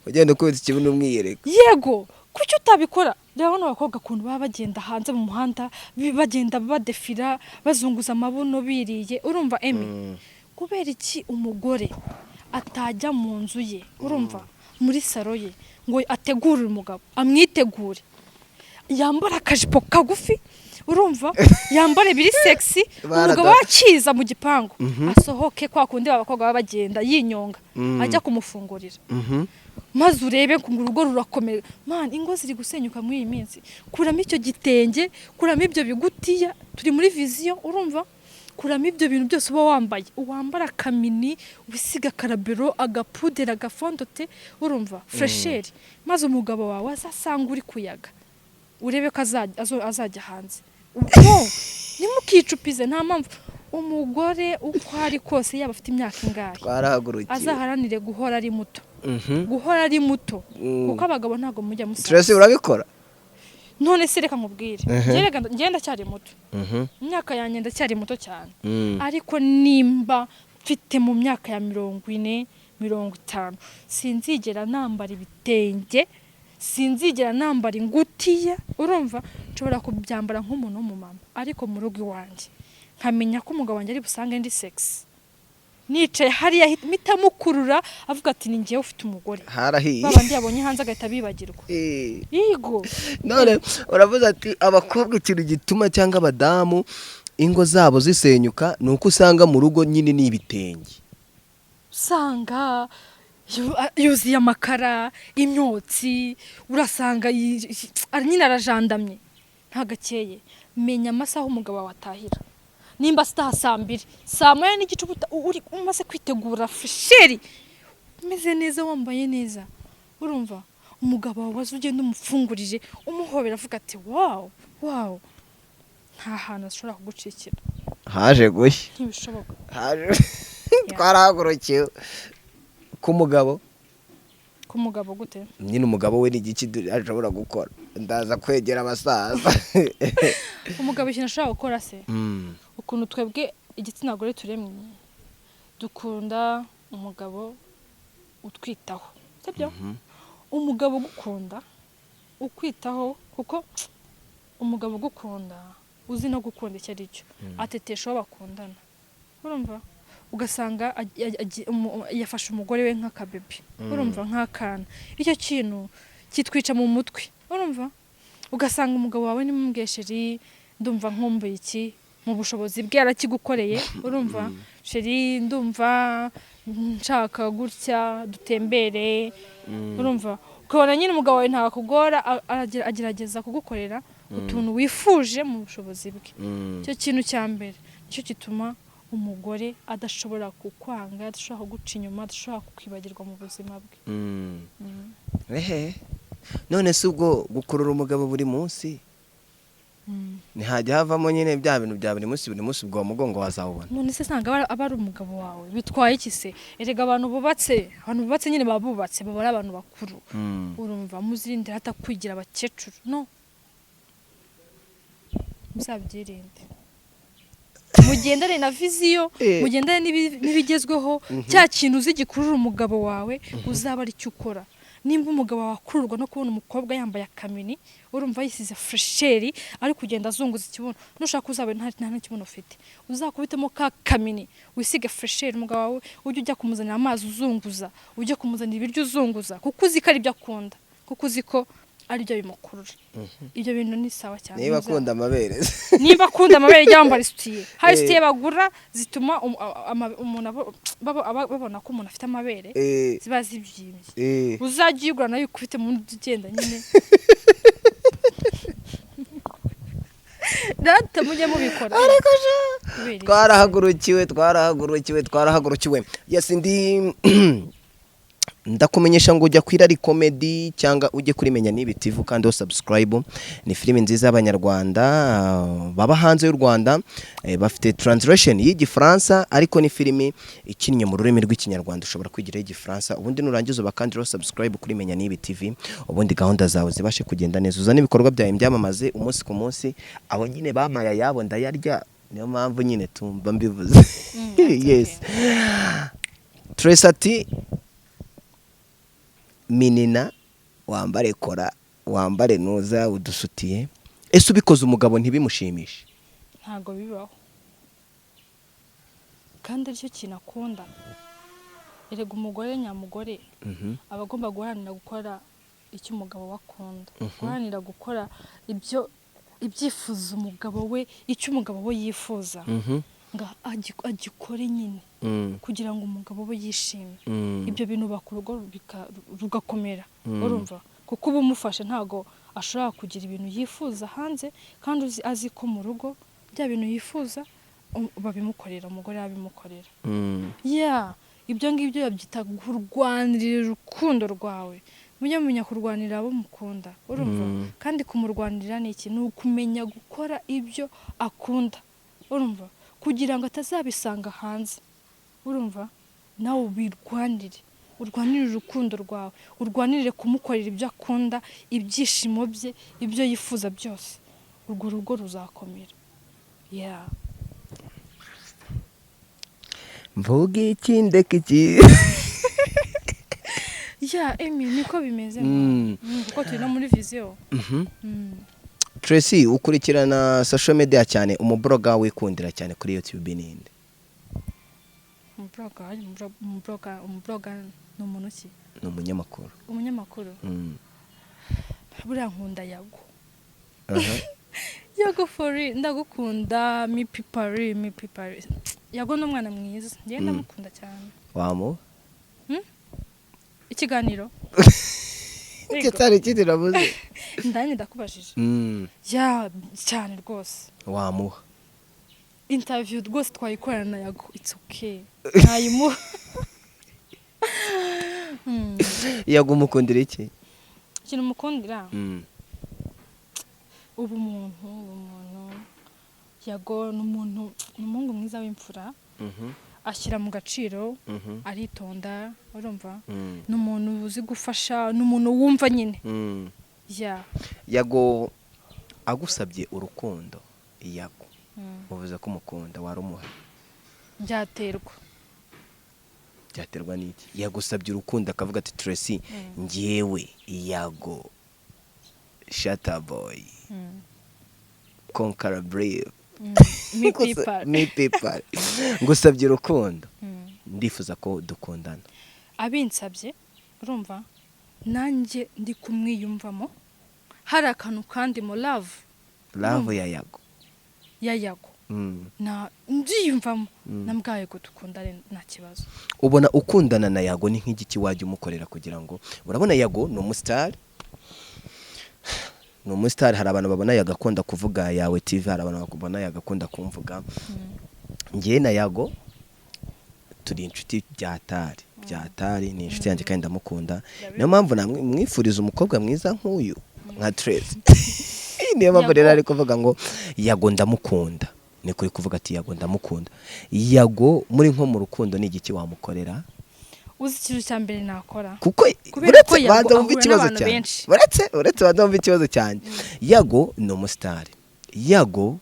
ugenda ukubita ikibuno umwiyereka? Yego, kuki utabikora? Reba bano bakobwa ukuntu baba bagenda hanze mu muhanda, bagenda badefira, bazunguza amabuno, biriye. Urumva Emi, kubera iki umugore atajya mu nzu ye, urumva, muri salon ye, ngo ategure umugabo, amwitegure, yambara akajipo kagufi, urumva, yambare biri sexy, umugabo akiza mu gipangu asohoke kwa kundi abakobwa baba bagenda yinyonga, ajya kumufungurira, maze urebe ngo urugo rurakomeye. Man, ingo ziri gusenyuka muri iyi minsi. Kuramo icyo gitenge, kuramo ibyo bigutiya, turi muri vision. Urumva, kuramo ibyo bintu byose uba wambaye, wambara akamini, wisiga akarabero, agapudera, agafondote, urumva, fraîcheur, maze umugabo wawe azasanga uri kuyaga, urebe ko azajya hanze. No, ntimukicupize, nta mpamvu. Umugore uko ari kose, yaba afite imyaka ingahe, Twarahagurukiye. azaharanire guhora ari muto, guhora ari muto, kuko abagabo ntabwo mujya musaza. Tracy, urabikora? None se reka nkubwire. Njye reka njye ndacyari muto, imyaka yanjye ndacyari muto cyane, ariko nimba mfite mu myaka ya 40, 50, sinzigera nambara ibitenge, sinzigera nambara ingutiya. Urumva, nshobora kubyambara nk'umuntu w'umumama, ariko mu rugo iwanjye nkamenya ko umugabo wanjye ari busange ndi sexy, nicaye hariya, mpita mukurura avuga ati ni njyewe ufite umugore. Harahiye. Babandi yabonye hanze agahita bibagirwa. Yego. None uravuze ati abakobwa ikintu gituma, cyangwa abadamu, ingo zabo zisenyuka ni uko usanga mu rugo nyine ni ibitenge. Usanga yuzuye amakara, imyotsi, urasanga nyine arajandamye, ntagakeye. Menya amasaha umugabo wawe atahira. Nimba ataha saa 2, saa 1:30 uba uri umaze kwitegura fraîcheur, umeze neza, wambaye neza. Urumva, umugabo wawe aza, ugenda umufungurije, umuhobera, avuga ati wow, wow. Nta hantu ashobora kugucikira. Haje gushya. Ntibishoboka. Haje, twarahagurukiwe ku mugabo. Ku mugabo gute? Nyine umugabo we ni igiki ashobora gukora? Ndaza kwegera abasaza. Umugabo ikintu ashobora gukora se, ukuntu twebwe igitsina gore turemye, dukunda umugabo utwitaho, sibyo? Umugabo ugukunda, ukwitaho, kuko umugabo ugukunda, uzi no gukunda icyo ari cyo, atetesha uwo bakundana, urumva? Ugasanga yafashe umugore we nk'akabebe, urumva, nk'akana. Icyo kintu kitwica mu mutwe, urumva? Ugasanga umugabo wawe nimubwiye: "Chéri, ndumva nkumbuye iki," mu bushobozi bwe yarakigukoreye, urumva? "Chéri, ndumva nshaka gutya, dutembere," urumva? Ukabona nyine umugabo wawe ntakugora, agerageza kugukorera utuntu wifuje mu bushobozi bwe. Icyo kintu cya mbere nicyo gituma umugore adashobora kukwanga, adashobora kuguca inyuma, adashobora kukwibagirwa mu buzima bwe. Ehe, none se ubwo gukurura umugabo buri munsi, ntihajya havamo nyine bya bintu bya buri munsi, buri munsi, ubwo uwo mugongo wazawubona? None se ntabwo aba ari umugabo wawe? Bitwaye iki se? Erega abantu bubatse nyine baba bubatse, baba ari abantu bakuru, urumva? Muzirinde hata kwigira abakecuru, no muzabyirinde, mugendane na vision, mugendane n'ibigezweho. Cya kintu uzi gikurura umugabo wawe, uzaba ari cyo ukora. Nimba umugabo wawe akururwa no kubona umukobwa yambaye akamini, urumva, yisize fraîcheur, ari kugenda azunguza ikibuno, nushaka uzaba nta kibuno ufite, uzakubitemo ka kamini, wisige fraîcheur, umugabo wawe ujye ujya kumuzanira amazi uzunguza, ujye kumuzanira ibiryo uzunguza, kuko uzi ko ari byo akunda, kuko uzi ko ari byo bimukurura. Ibyo bintu ni sawa cyane. Niba akunda amabere? Niba akunda amabere, jya wambara isutiye. Hari isutiye bagura zituma umuntu babona ko umuntu afite amabere, ziba zibyimbye. Uzajya uyigura nayo ukubite mu nda, ugenda nyine. Data, mujye mubikora. Ariko sha, Kubera iki? twarahagurukiwe, twarahagurukiwe, twarahagurukiwe. Yes, ndi ndakumenyesha ngo ujya kuri Irari Comedy cyangwa ujye kuri Menya Nibi TV kandi subscribe. Ni filime nziza y'Abanyarwanda baba hanze y'u Rwanda, bafite translation y'Igifaransa, ariko ni filime ikinnye mu rurimi rw'Ikinyarwanda. Ushobora kwigiraho Igifaransa, ubundi nurangiza ubakandiraho subscribe kuri Menya Nibi TV, ubundi gahunda zawe zibashe kugenda neza, uzane ibikorwa byawe byamamaze umunsi ku munsi. Abo nyine bamaye ayabo ndayarya, niyo mpamvu nyine tumva mbivuze. That's Yes. okay. Tracy ati: "Minina, wambare kora, wambare nuza udusutiye." Ese ubikoze umugabo ntibimushimishe? Ntabwo bibaho, kandi aricyo kintu akunda. Erega umugore nyamugore aba agomba guharanira gukora icyo umugabo we akunda, guharanira gukora ibyo ibyifuzo umugabo we, icyo umugabo we yifuza ngo agikore nyine, kugira ngo umugabo we yishime. Ibyo bintu baka urugo rugakomera, urumva? Kuko uba umufashe, ntabwo ashobora kugira ibintu yifuza hanze kandi azi ko mu rugo bya bintu yifuza babimukorera, umugore yabimukorera. Ya, ibyo ngibyo babyita kurwanirira urukundo rwawe. Mujye mumenya kurwanira abo mukunda, urumva? Kandi kumurwanirira ni iki? Ni ukumenya gukora ibyo akunda, urumva, kugira ngo atazabisanga hanze, urumva? Nawe ubirwanire, urwanire urukundo rwawe, urwanirire kumukorera ibyo akunda, ibyishimo bye, ibyo yifuza byose. Urwo rugo ruzakomera, yeah. Mvuga iki, ndeka iki? Ya, Emi, niko bimeze. Kuko turi no muri vision. Tracy, ukurikirana social media cyane, umublogger wikundira cyane kuri YouTube ninde? Umublogger? Hari umublogger ni umuntu ki? Ni umunyamakuru. Umunyamakuru? Buriya nkunda Yago. Yago fori, ndagukunda, mi pipari, mi pipari. Yago ni umwana mwiza, njyewe ndamukunda cyane. Wamu Ikiganiro? Icyo cyari ikindi navuze. Ndanye ndakubajije. Ya, cyane rwose. Wamuha? Interview rwose twayikorana na Yago, it's okay, nayimuha. Yago umukundira iki? Ikintu mukundira, ubumuntu. Yago ni umuntu, ni umuhungu mwiza w'imfura. Ashyira mu gaciro, aritonda, urumva? Ni umuntu uzi gufasha, ni umuntu wumva nyine. Ya. Yago agusabye urukundo, Yago uvuze ko umukunda, warumuha? Byaterwa. Byaterwa n'iki? Yagusabye urukundo akavuga ati: "Tracy, njyewe Yago Shataboy Conqueror Brave Mi people. Mi people, ngusabye urukundo, ndifuza ko dukundana." Abinsabye, urumva, nanjye ndi kumwiyumvamo, hari akantu kandi mu love. Love ya Yago. Ya Yago. Na mbyiyumvamo, nambwaye ko dukundane, nta kibazo. Ubona ukundana na Yago, ni nk'igiki wajya umukorera kugira ngo, urabona Yago ni umusitari, ni umusitari. Hari abantu babona Yago akunda kuvuga Yawe TV, hari abantu babona Yago akunda kumvuga. Njyewe na Yago turi inshuti byatari byatari, ni inshuti yanjye kandi ndamukunda. Niyo mpamvu mwifuriza umukobwa mwiza nk'uyu, nka Tracy. Niyo mpamvu rero ari kuvuga ngo Yago ndamukunda, ni kuri kuvuga ati: "Yago ndamukunda." Yago muri nko mu rukundo, ni igiki wamukorera? Uzi ikintu cya mbere nakora? Kuko Kubera ko uretse Yago banza wumve ahura ikibazo n'abantu cyanjye. benshi. Uretse banza wumve ikibazo cyanjye. Yago ni umusitari, Yago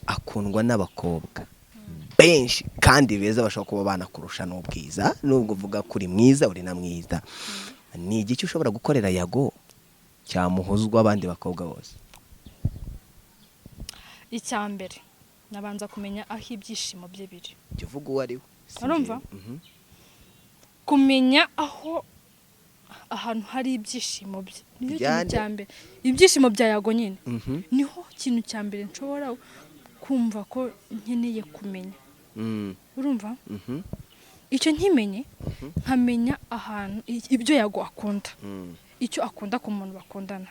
akundwa n'abakobwa benshi kandi beza, bashobora kuba banakurusha n'ubwiza, nubwo uvuga ko uri mwiza, uri na mwiza. Ni igiki ushobora gukorera Yago cyamuhuzwa abandi bakobwa bose? Icya mbere, nabanza kumenya aho ibyishimo bye biri. Jya uvuga uwo ari we. Si Urumva? njyewe. Kumenya aho ahantu hari ibyishimo bye, nicyo kintu Byande. cya mbere. Ibyishimo bya Yago nyine, niho kintu cya mbere nshobora kumva ko nkeneye kumenya. Urumva? Mhm. Icyo nkimenye, nkamenya ahantu ibyo Yago akunda, icyo akunda ku muntu bakundana,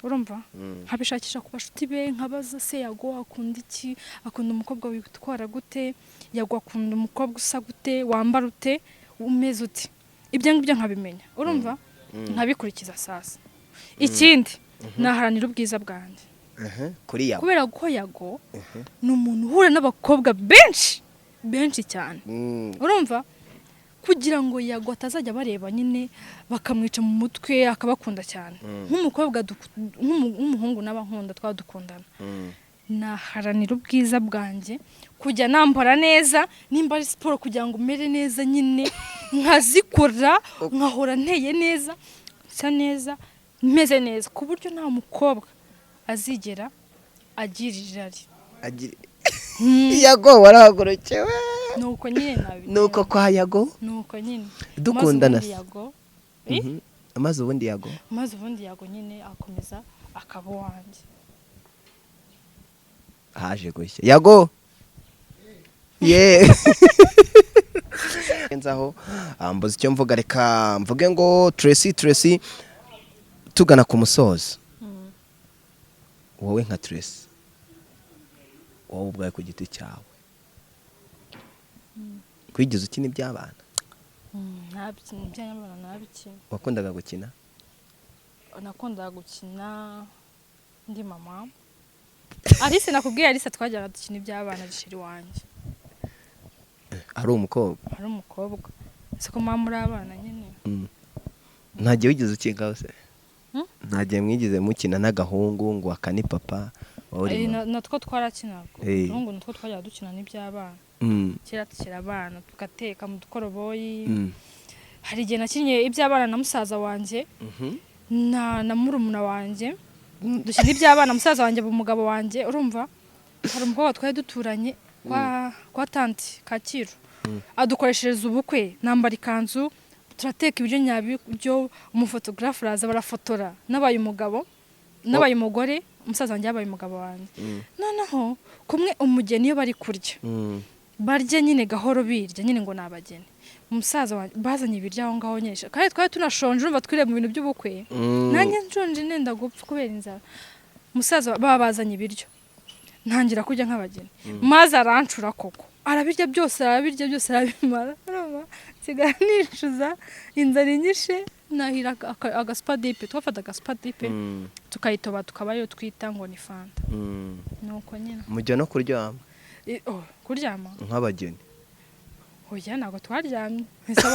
urumva, nkabishakisha ku bashuti be, nkabaza: "Se Yago akunda iki? Akunda umukobwa witwara gute? Yago akunda umukobwa usa gute, wambara ute, umeze ute?" Ibyo ngibyo nkabimenya, urumva, nkabikurikiza. Sasa ikindi, naharanira ubwiza bwanjye. Kuri Yago. Kubera ko Yago ni umuntu uhura n'abakobwa benshi benshi cyane. Urumva, kugira ngo Yago atazajya bareba nyine bakamwica mu mutwe, akabakunda cyane, nk'umukobwa nk'umuhungu n'abankunda twaba dukundana, naharanira ubwiza bwanjye, kujya nambara neza, nimba ari siporo kugira ngo umere neza nyine nkazikora, nkahora nteye neza, nsa neza, meze neza, ku buryo nta mukobwa azigera agira irari. Yago warahagurukiwe. Nuko nyine nabigenza. Nuko kwa Yago. Nuko nyine. Dukundana. Maze ubundi Yago, Eh? Maze ubundi Yago. Maze ubundi Yago nyine akomeza akaba uwanjye. Haje gushya Yago ye nzaho mbuze icyo mvuga. Reka mvuge ngo Tracy, Tracy, tugana ku musozo, wowe nka Tracy, wowe ubwawe ku giti cyawe, kwigeze ukina iby'abana? Ntabikina iby'abana, ntabikina. Wakundaga gukina? Nakundaga gukina ndi mama Alice. Nakubwiye Alice, twajyaga dukina iby'abana, gishira iwanjye. Ari umukobwa? Ari umukobwa. Siko mama muri abana nyine. Nta gihe wigeze ukinga se? Hmm? Nta gihe mwigeze mukina n'agahungu ngo aka ni papa, wowe uri Eh, mama? Natwo twarakinaga. Ubu natwo twajyaga dukina n'iby'abana. Kera tukiri abana, tugateka mu dukoroboyi. Hari igihe nakinnye iby'abana na musaza wanjye na murumuna wanjye, dukina iby'abana. Musaza wanjye aba umugabo wanjye. Urumva, hari umukobwa twari duturanye kwa tanti Kacyiru, adukoreshereza ubukwe, nambara ikanzu, turateka ibiryo nyabyo, umufotogarafe araza barafotora, nabaye umugabo, nabaye umugore, umusaza wanjye yabaye umugabo wanjye. Noneho kumwe umugeni iyo bari kurya, barya nyine gahoro, birya nyine ngo ni abageni. Umusaza wanjye bazanye ibiryo aho ngaho nyine, kandi twari tunashonje, urumva twiriwe mu bintu by'ubukwe, nanjye nshonje nenda gupfa kubera inzara. Umusaza baba bazanye ibiryo, ntangira kurya nk'abageni, maze arancura koko, arabirya byose, arabirya byose, arabimara. Urumva, nsigara nicuza, inzara inyishe, nahira agasupadipe, twafata agasupadipe, tukayitoba, tukaba ariyo twita ngo ni fanta. Nuko nyine. Mujya no kuryama? Oh, kuryama? Nk'abageni. Oya, ntabwo twaryamye. Ese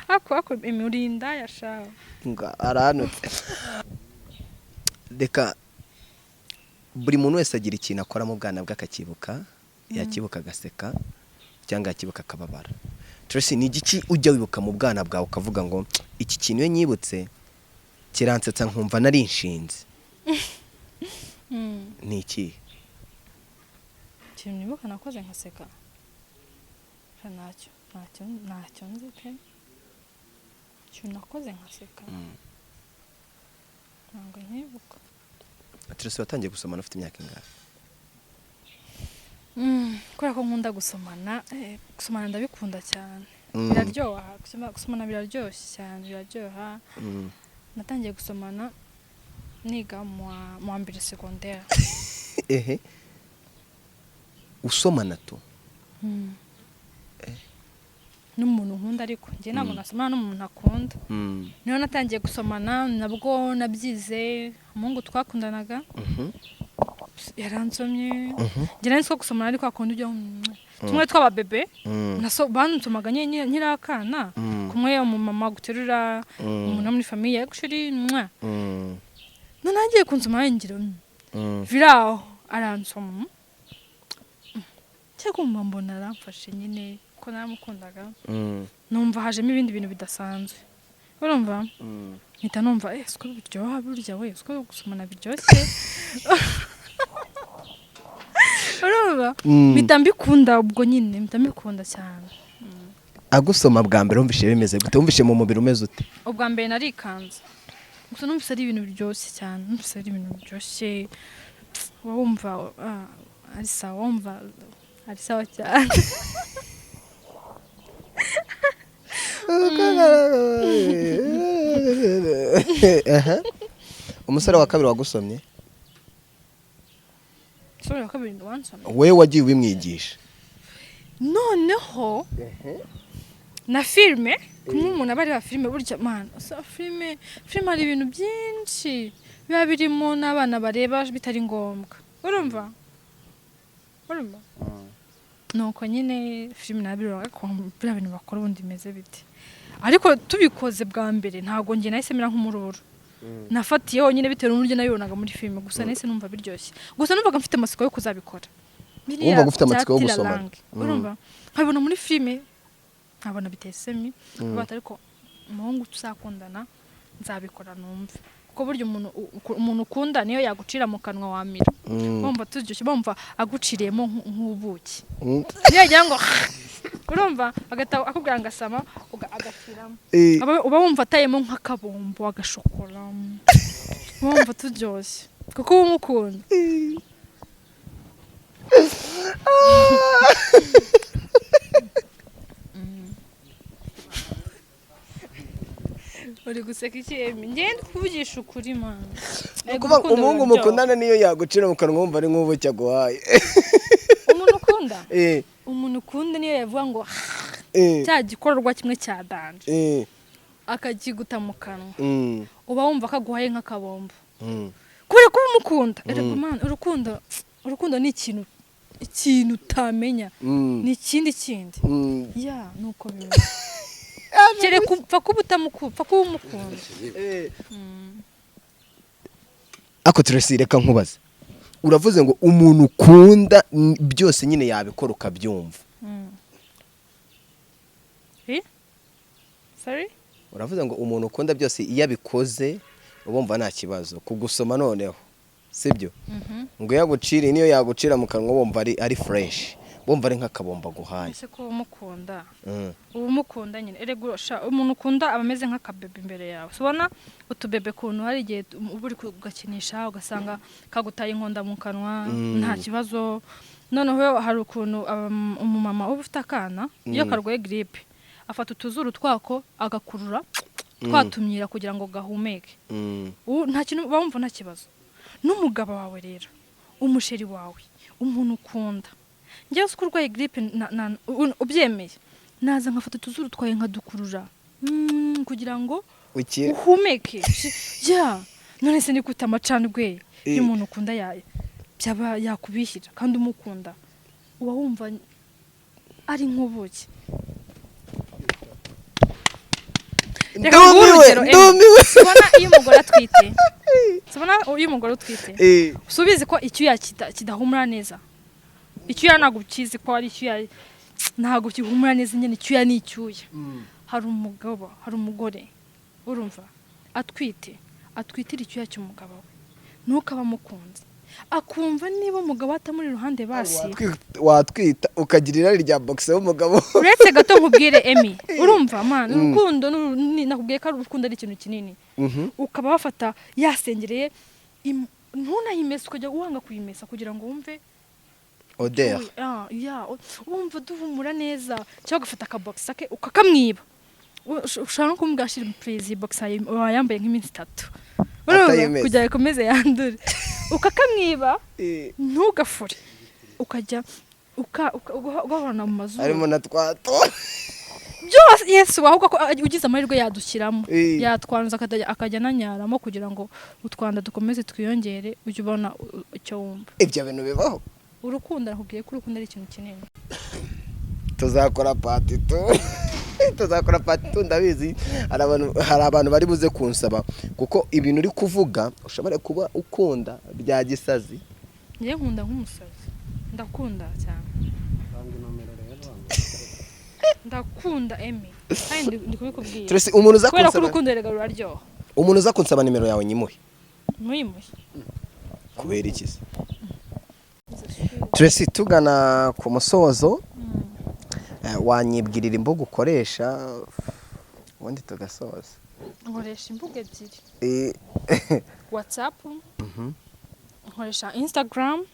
ako imirinda yashawe. Ngo aranutse. Reka, buri muntu wese agira ikintu akora mu bwana bwe akakibuka, yakibuka agaseka cyangwa yakibuka akababara. Tracy, ni igiki ujya wibuka mu bwana bwawe ukavuga ngo iki kintu iyo nyibutse kiransetsa, nkumva nari inshinzi? Ni iki? Ikintu nibuka nakoze nkaseka? Sha, ntacyo nzi pe. Ikintu nakoze nkaseka ntabwo nkibuka. Tracy, watangiye gusomana ufite imyaka ingahe? Kubera ko nkunda gusomana, gusomana ndabikunda cyane. Biraryoha gusomana, biraryoshye cyane, biraryoha. Natangiye gusomana niga mu wa mbere secondaire. Ehe, usomana tu? N'umuntu nkunda, ariko njye ntabwo nasomana n'umuntu akunda. Niho natangiye gusomana, nabwo nabyize umuhungu twakundanaga. Yaransomye. Njye nari nzi ko gusomana ariko akunda ujya tumwe tw'ababebe. Bansomaga nkiri akana. Kumwe umumama guterura, umuntu wo muri famille gushiri mwa. None agiye kunsoma ngira viraho aransoma, cyangwa kumva mbona aramfashe nyine, ko naramukundaga. Numva hajemo ibindi bintu bidasanzwe, urumva? Mpita numva siko biryoha burya we, siko gusomana biryoshye, urumva? Mpita mbikunda ubwo nyine, mpita mbikunda cyane. Agusoma bwa mbere wumvishe bimeze gute? Wumvishe mu mubiri umeze ute? Ubwa mbere narikanze, gusa numvise ari ibintu biryoshye cyane, numvise ari ibintu biryoshye. Uba wumva ari sawa, wumva ari sawa cyane. Aha. Umusore wa kabiri wagusomye? Umusore wa kabiri wansomye? We wagiye ubimwigisha? Noneho na filime, kumwe umuntu aba areba filime burya, man, filime hari ibintu byinshi biba birimo n'abana bareba bitari ngombwa, urumva? Urumva, nuko nyine filime nabireba ko biriya bintu bakora ubundi bimeze bite. Ariko tubikoze bwa mbere ntabwo njye nahise mera nk'umururu nafatiyeho nyine, bitewe n'uburyo nabibonaga muri filime. Gusa nahise numva biryoshye, gusa numvaga mfite amatsiko yo kuzabikora. Biriya Wumvaga ufite amatsiko yo bya gusomana. Tiralangue, urumva, nkabibona muri filime nkabona biteye isemi. Bati ariko umuhungu tuzakundana nzabikora numve, kuko burya umuntu ukunda niyo yagucira mu kanwa wamira. Bumva turyoshye, bumva aguciriyemo nk'ubuki. Niyo yagira ngo, urumva, agahita akubwira ngo asama, agaciramo. Uba wumva atayemo nk'akabombo agashokora, uba wumva turyoshye kuko uba umukunda. Uri guseka iki, Emi? Ngende kuvugisha ukuri, man. Ni ukuvuga ngo umuhungu mukundana niyo yagucira mu kanwa wumva ari nk'ubuki aguhaye. Umuntu ukunda, umuntu ukunda niyo yavuga ngo cya gikorwa kimwe cya danger, akakiguta mu kanwa, uba wumva kaguhaye nk'akabombo kubera ko uba umukunda. Erega man, urukundo ni ikintu utamenya, ni ikindi kindi. Ya, nuko bimeze, kereka upfa kuba utamukunda, upfa kuba umukunda. Ako Tracy, reka nkubaze. Uravuze ngo umuntu ukunda byose nyine yabikora ukabyumva. Eh? Sorry? Uravuze ngo umuntu ukunda byose iyo abikoze ubumva nta kibazo kugusoma, noneho sibyo? Ngo iyo aguciriye, niyo yagucira mu kanwa wumva ari fresh, wumva ari nk'akabombo aguhaye. Ese ko umukunda, uba umukunda nyine. Erega sha, umuntu ukunda aba ameze nk'akabebe imbere yawe. So ubona utubebe kuntu hari igihe uba uri kugakinisha ugasanga kagutaye inkonda mu kanwa, nta kibazo. Noneho hari ukuntu umumama uba ufite akana, iyo karwaye grippe, afata utuzuru twako agakurura twatumyira kugira ngo gahumeke. Ubu nta kintu, uba wumva nta kibazo. N'umugabo wawe rero, umusheri wawe, umuntu ukunda, njyewe uzi ko urwaye grippe ubyemeye naza nkafata utuzuru twawe nkadukurura, kugira ngo Uki uhumeke. Ya, none se ni gute amacandwe y'umuntu ukunda byaba yakubihira kandi umukunda, uba wumva Ari nk'ubuki. Reka nguhe Ndumiwe, urugero, Emmy. ndumiwe. Sibona iyo umugore atwite, sibona iyo umugore utwite, si ubizi ko icyuya kidahumura neza? Icyuya ntabwo ukizi ko ari icyuya, ntabwo gihumura neza nyine. Icyuya ni icyuya. Hari umugabo, hari umugore, urumva, atwite, atwitira icyuya cy'umugabo we, nuko aba amukunze, akumva niba umugabo atamuri iruhande basi. Watwita ukagira irari rya boxe w'umugabo? Uretse gato nkubwire, Emmy. Urumva man, urukundo nakubwiye ko ari urukundo, ari ikintu kinini. Ukaba wafata yasengereye, ntunayimese, ukajya wanga kuyimesa kugira ngo wumve Odeur. Ya, wumva duhumura neza, cyangwa ugafata akabogisa ke ukakamwiba. Ushobora no kumubwira: "Shira, please, iyi boxer wayambaye nk'iminsi 3." Urumva? Atayimesa. Kugira ngo ikomeze yandure, ukakamwiba, ntugafure, ukajya ugahorana mu mazuru. Harimo na twato. Byose, yesu, ahubwo ko ugize amahirwe yadushyiramo, yatwanduza, akajya ananyaramo kugira ngo utwanda dukomeze twiyongere, ujye ubona icyo wumva. Ibyo bintu bibaho? Urukundo, nakubwiye ko urukundo ari ikintu kinini. Tuzakora part 2, tuzakora part 2. Ndabizi hari abantu bari buze kunsaba, kuko ibintu uri kuvuga ushobora kuba ukunda bya gisazi. Njye nkunda nk'umusazi, ndakunda cyane, ndakunda, Emmy, kandi ndi kubikubwira Tracy, umuntu uza kubera ko kunsaba, urukundo erega ruraryoha. Umuntu uza kunsaba nimero yawe nyimuhe? Muyimuhe. Kubera iki se? Tracy, tugana ku musozo, wanyibwirira imbuga ukoresha, ubundi tugasoza? Nkoresha imbuga ebyiri: WhatsApp, nkoresha Instagram.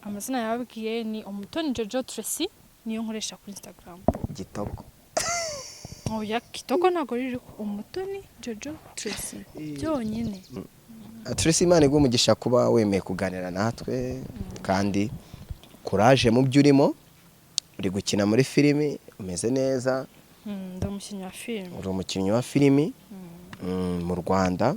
Amazina yababwiye ni Umutoni Jojo Tracy, niyo nkoresha kuri Instagram. Gitoko. Oya, Kitoko ntabwo ririho. Umutoni Jojo Tracy byonyine. Tracy, Imana iguhe umugisha kuba wemeye kuganira natwe, kandi kuraje mu byo urimo. Uri gukina muri filimi, umeze neza. Ndi umukinnyi wa filime. Uri umukinnyi wa filimi mu Rwanda.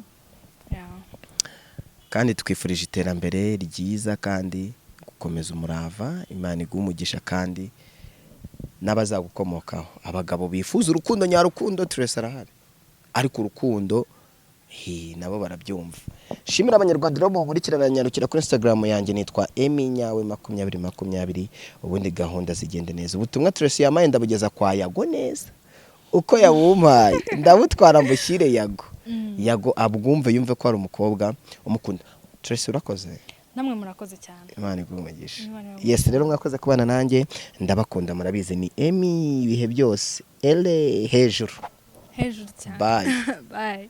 Kandi twifurije iterambere ryiza kandi gukomeza umurava. Imana iguhe umugisha kandi n'abazagukomokaho. Abagabo bifuza urukundo nyarukundo, Tracy arahari, ariko urukundo nabo barabyumva. Shimira Abanyarwanda rero munkurikirana. Nyarukira kuri Instagram yanjye, nitwa Emmy Nyawe 2020, ubundi gahunda zigende neza. Ubutumwa Tracy yamaye ndabugeza kwa Yago neza uko yabumpaye, ndabutwara mbushyire Yago, Yago abwumve, yumve ko hari umukobwa umukunda. Tracy, urakoze. Namwe murakoze cyane. Imana iguhe umugisha. Imana iguhe. Yes, rero mwakoze kubana nanjye, ndabakunda, murabizi ni Emmy ibihe byose, ele hejuru. Hejuru cyane. Bye. Bye.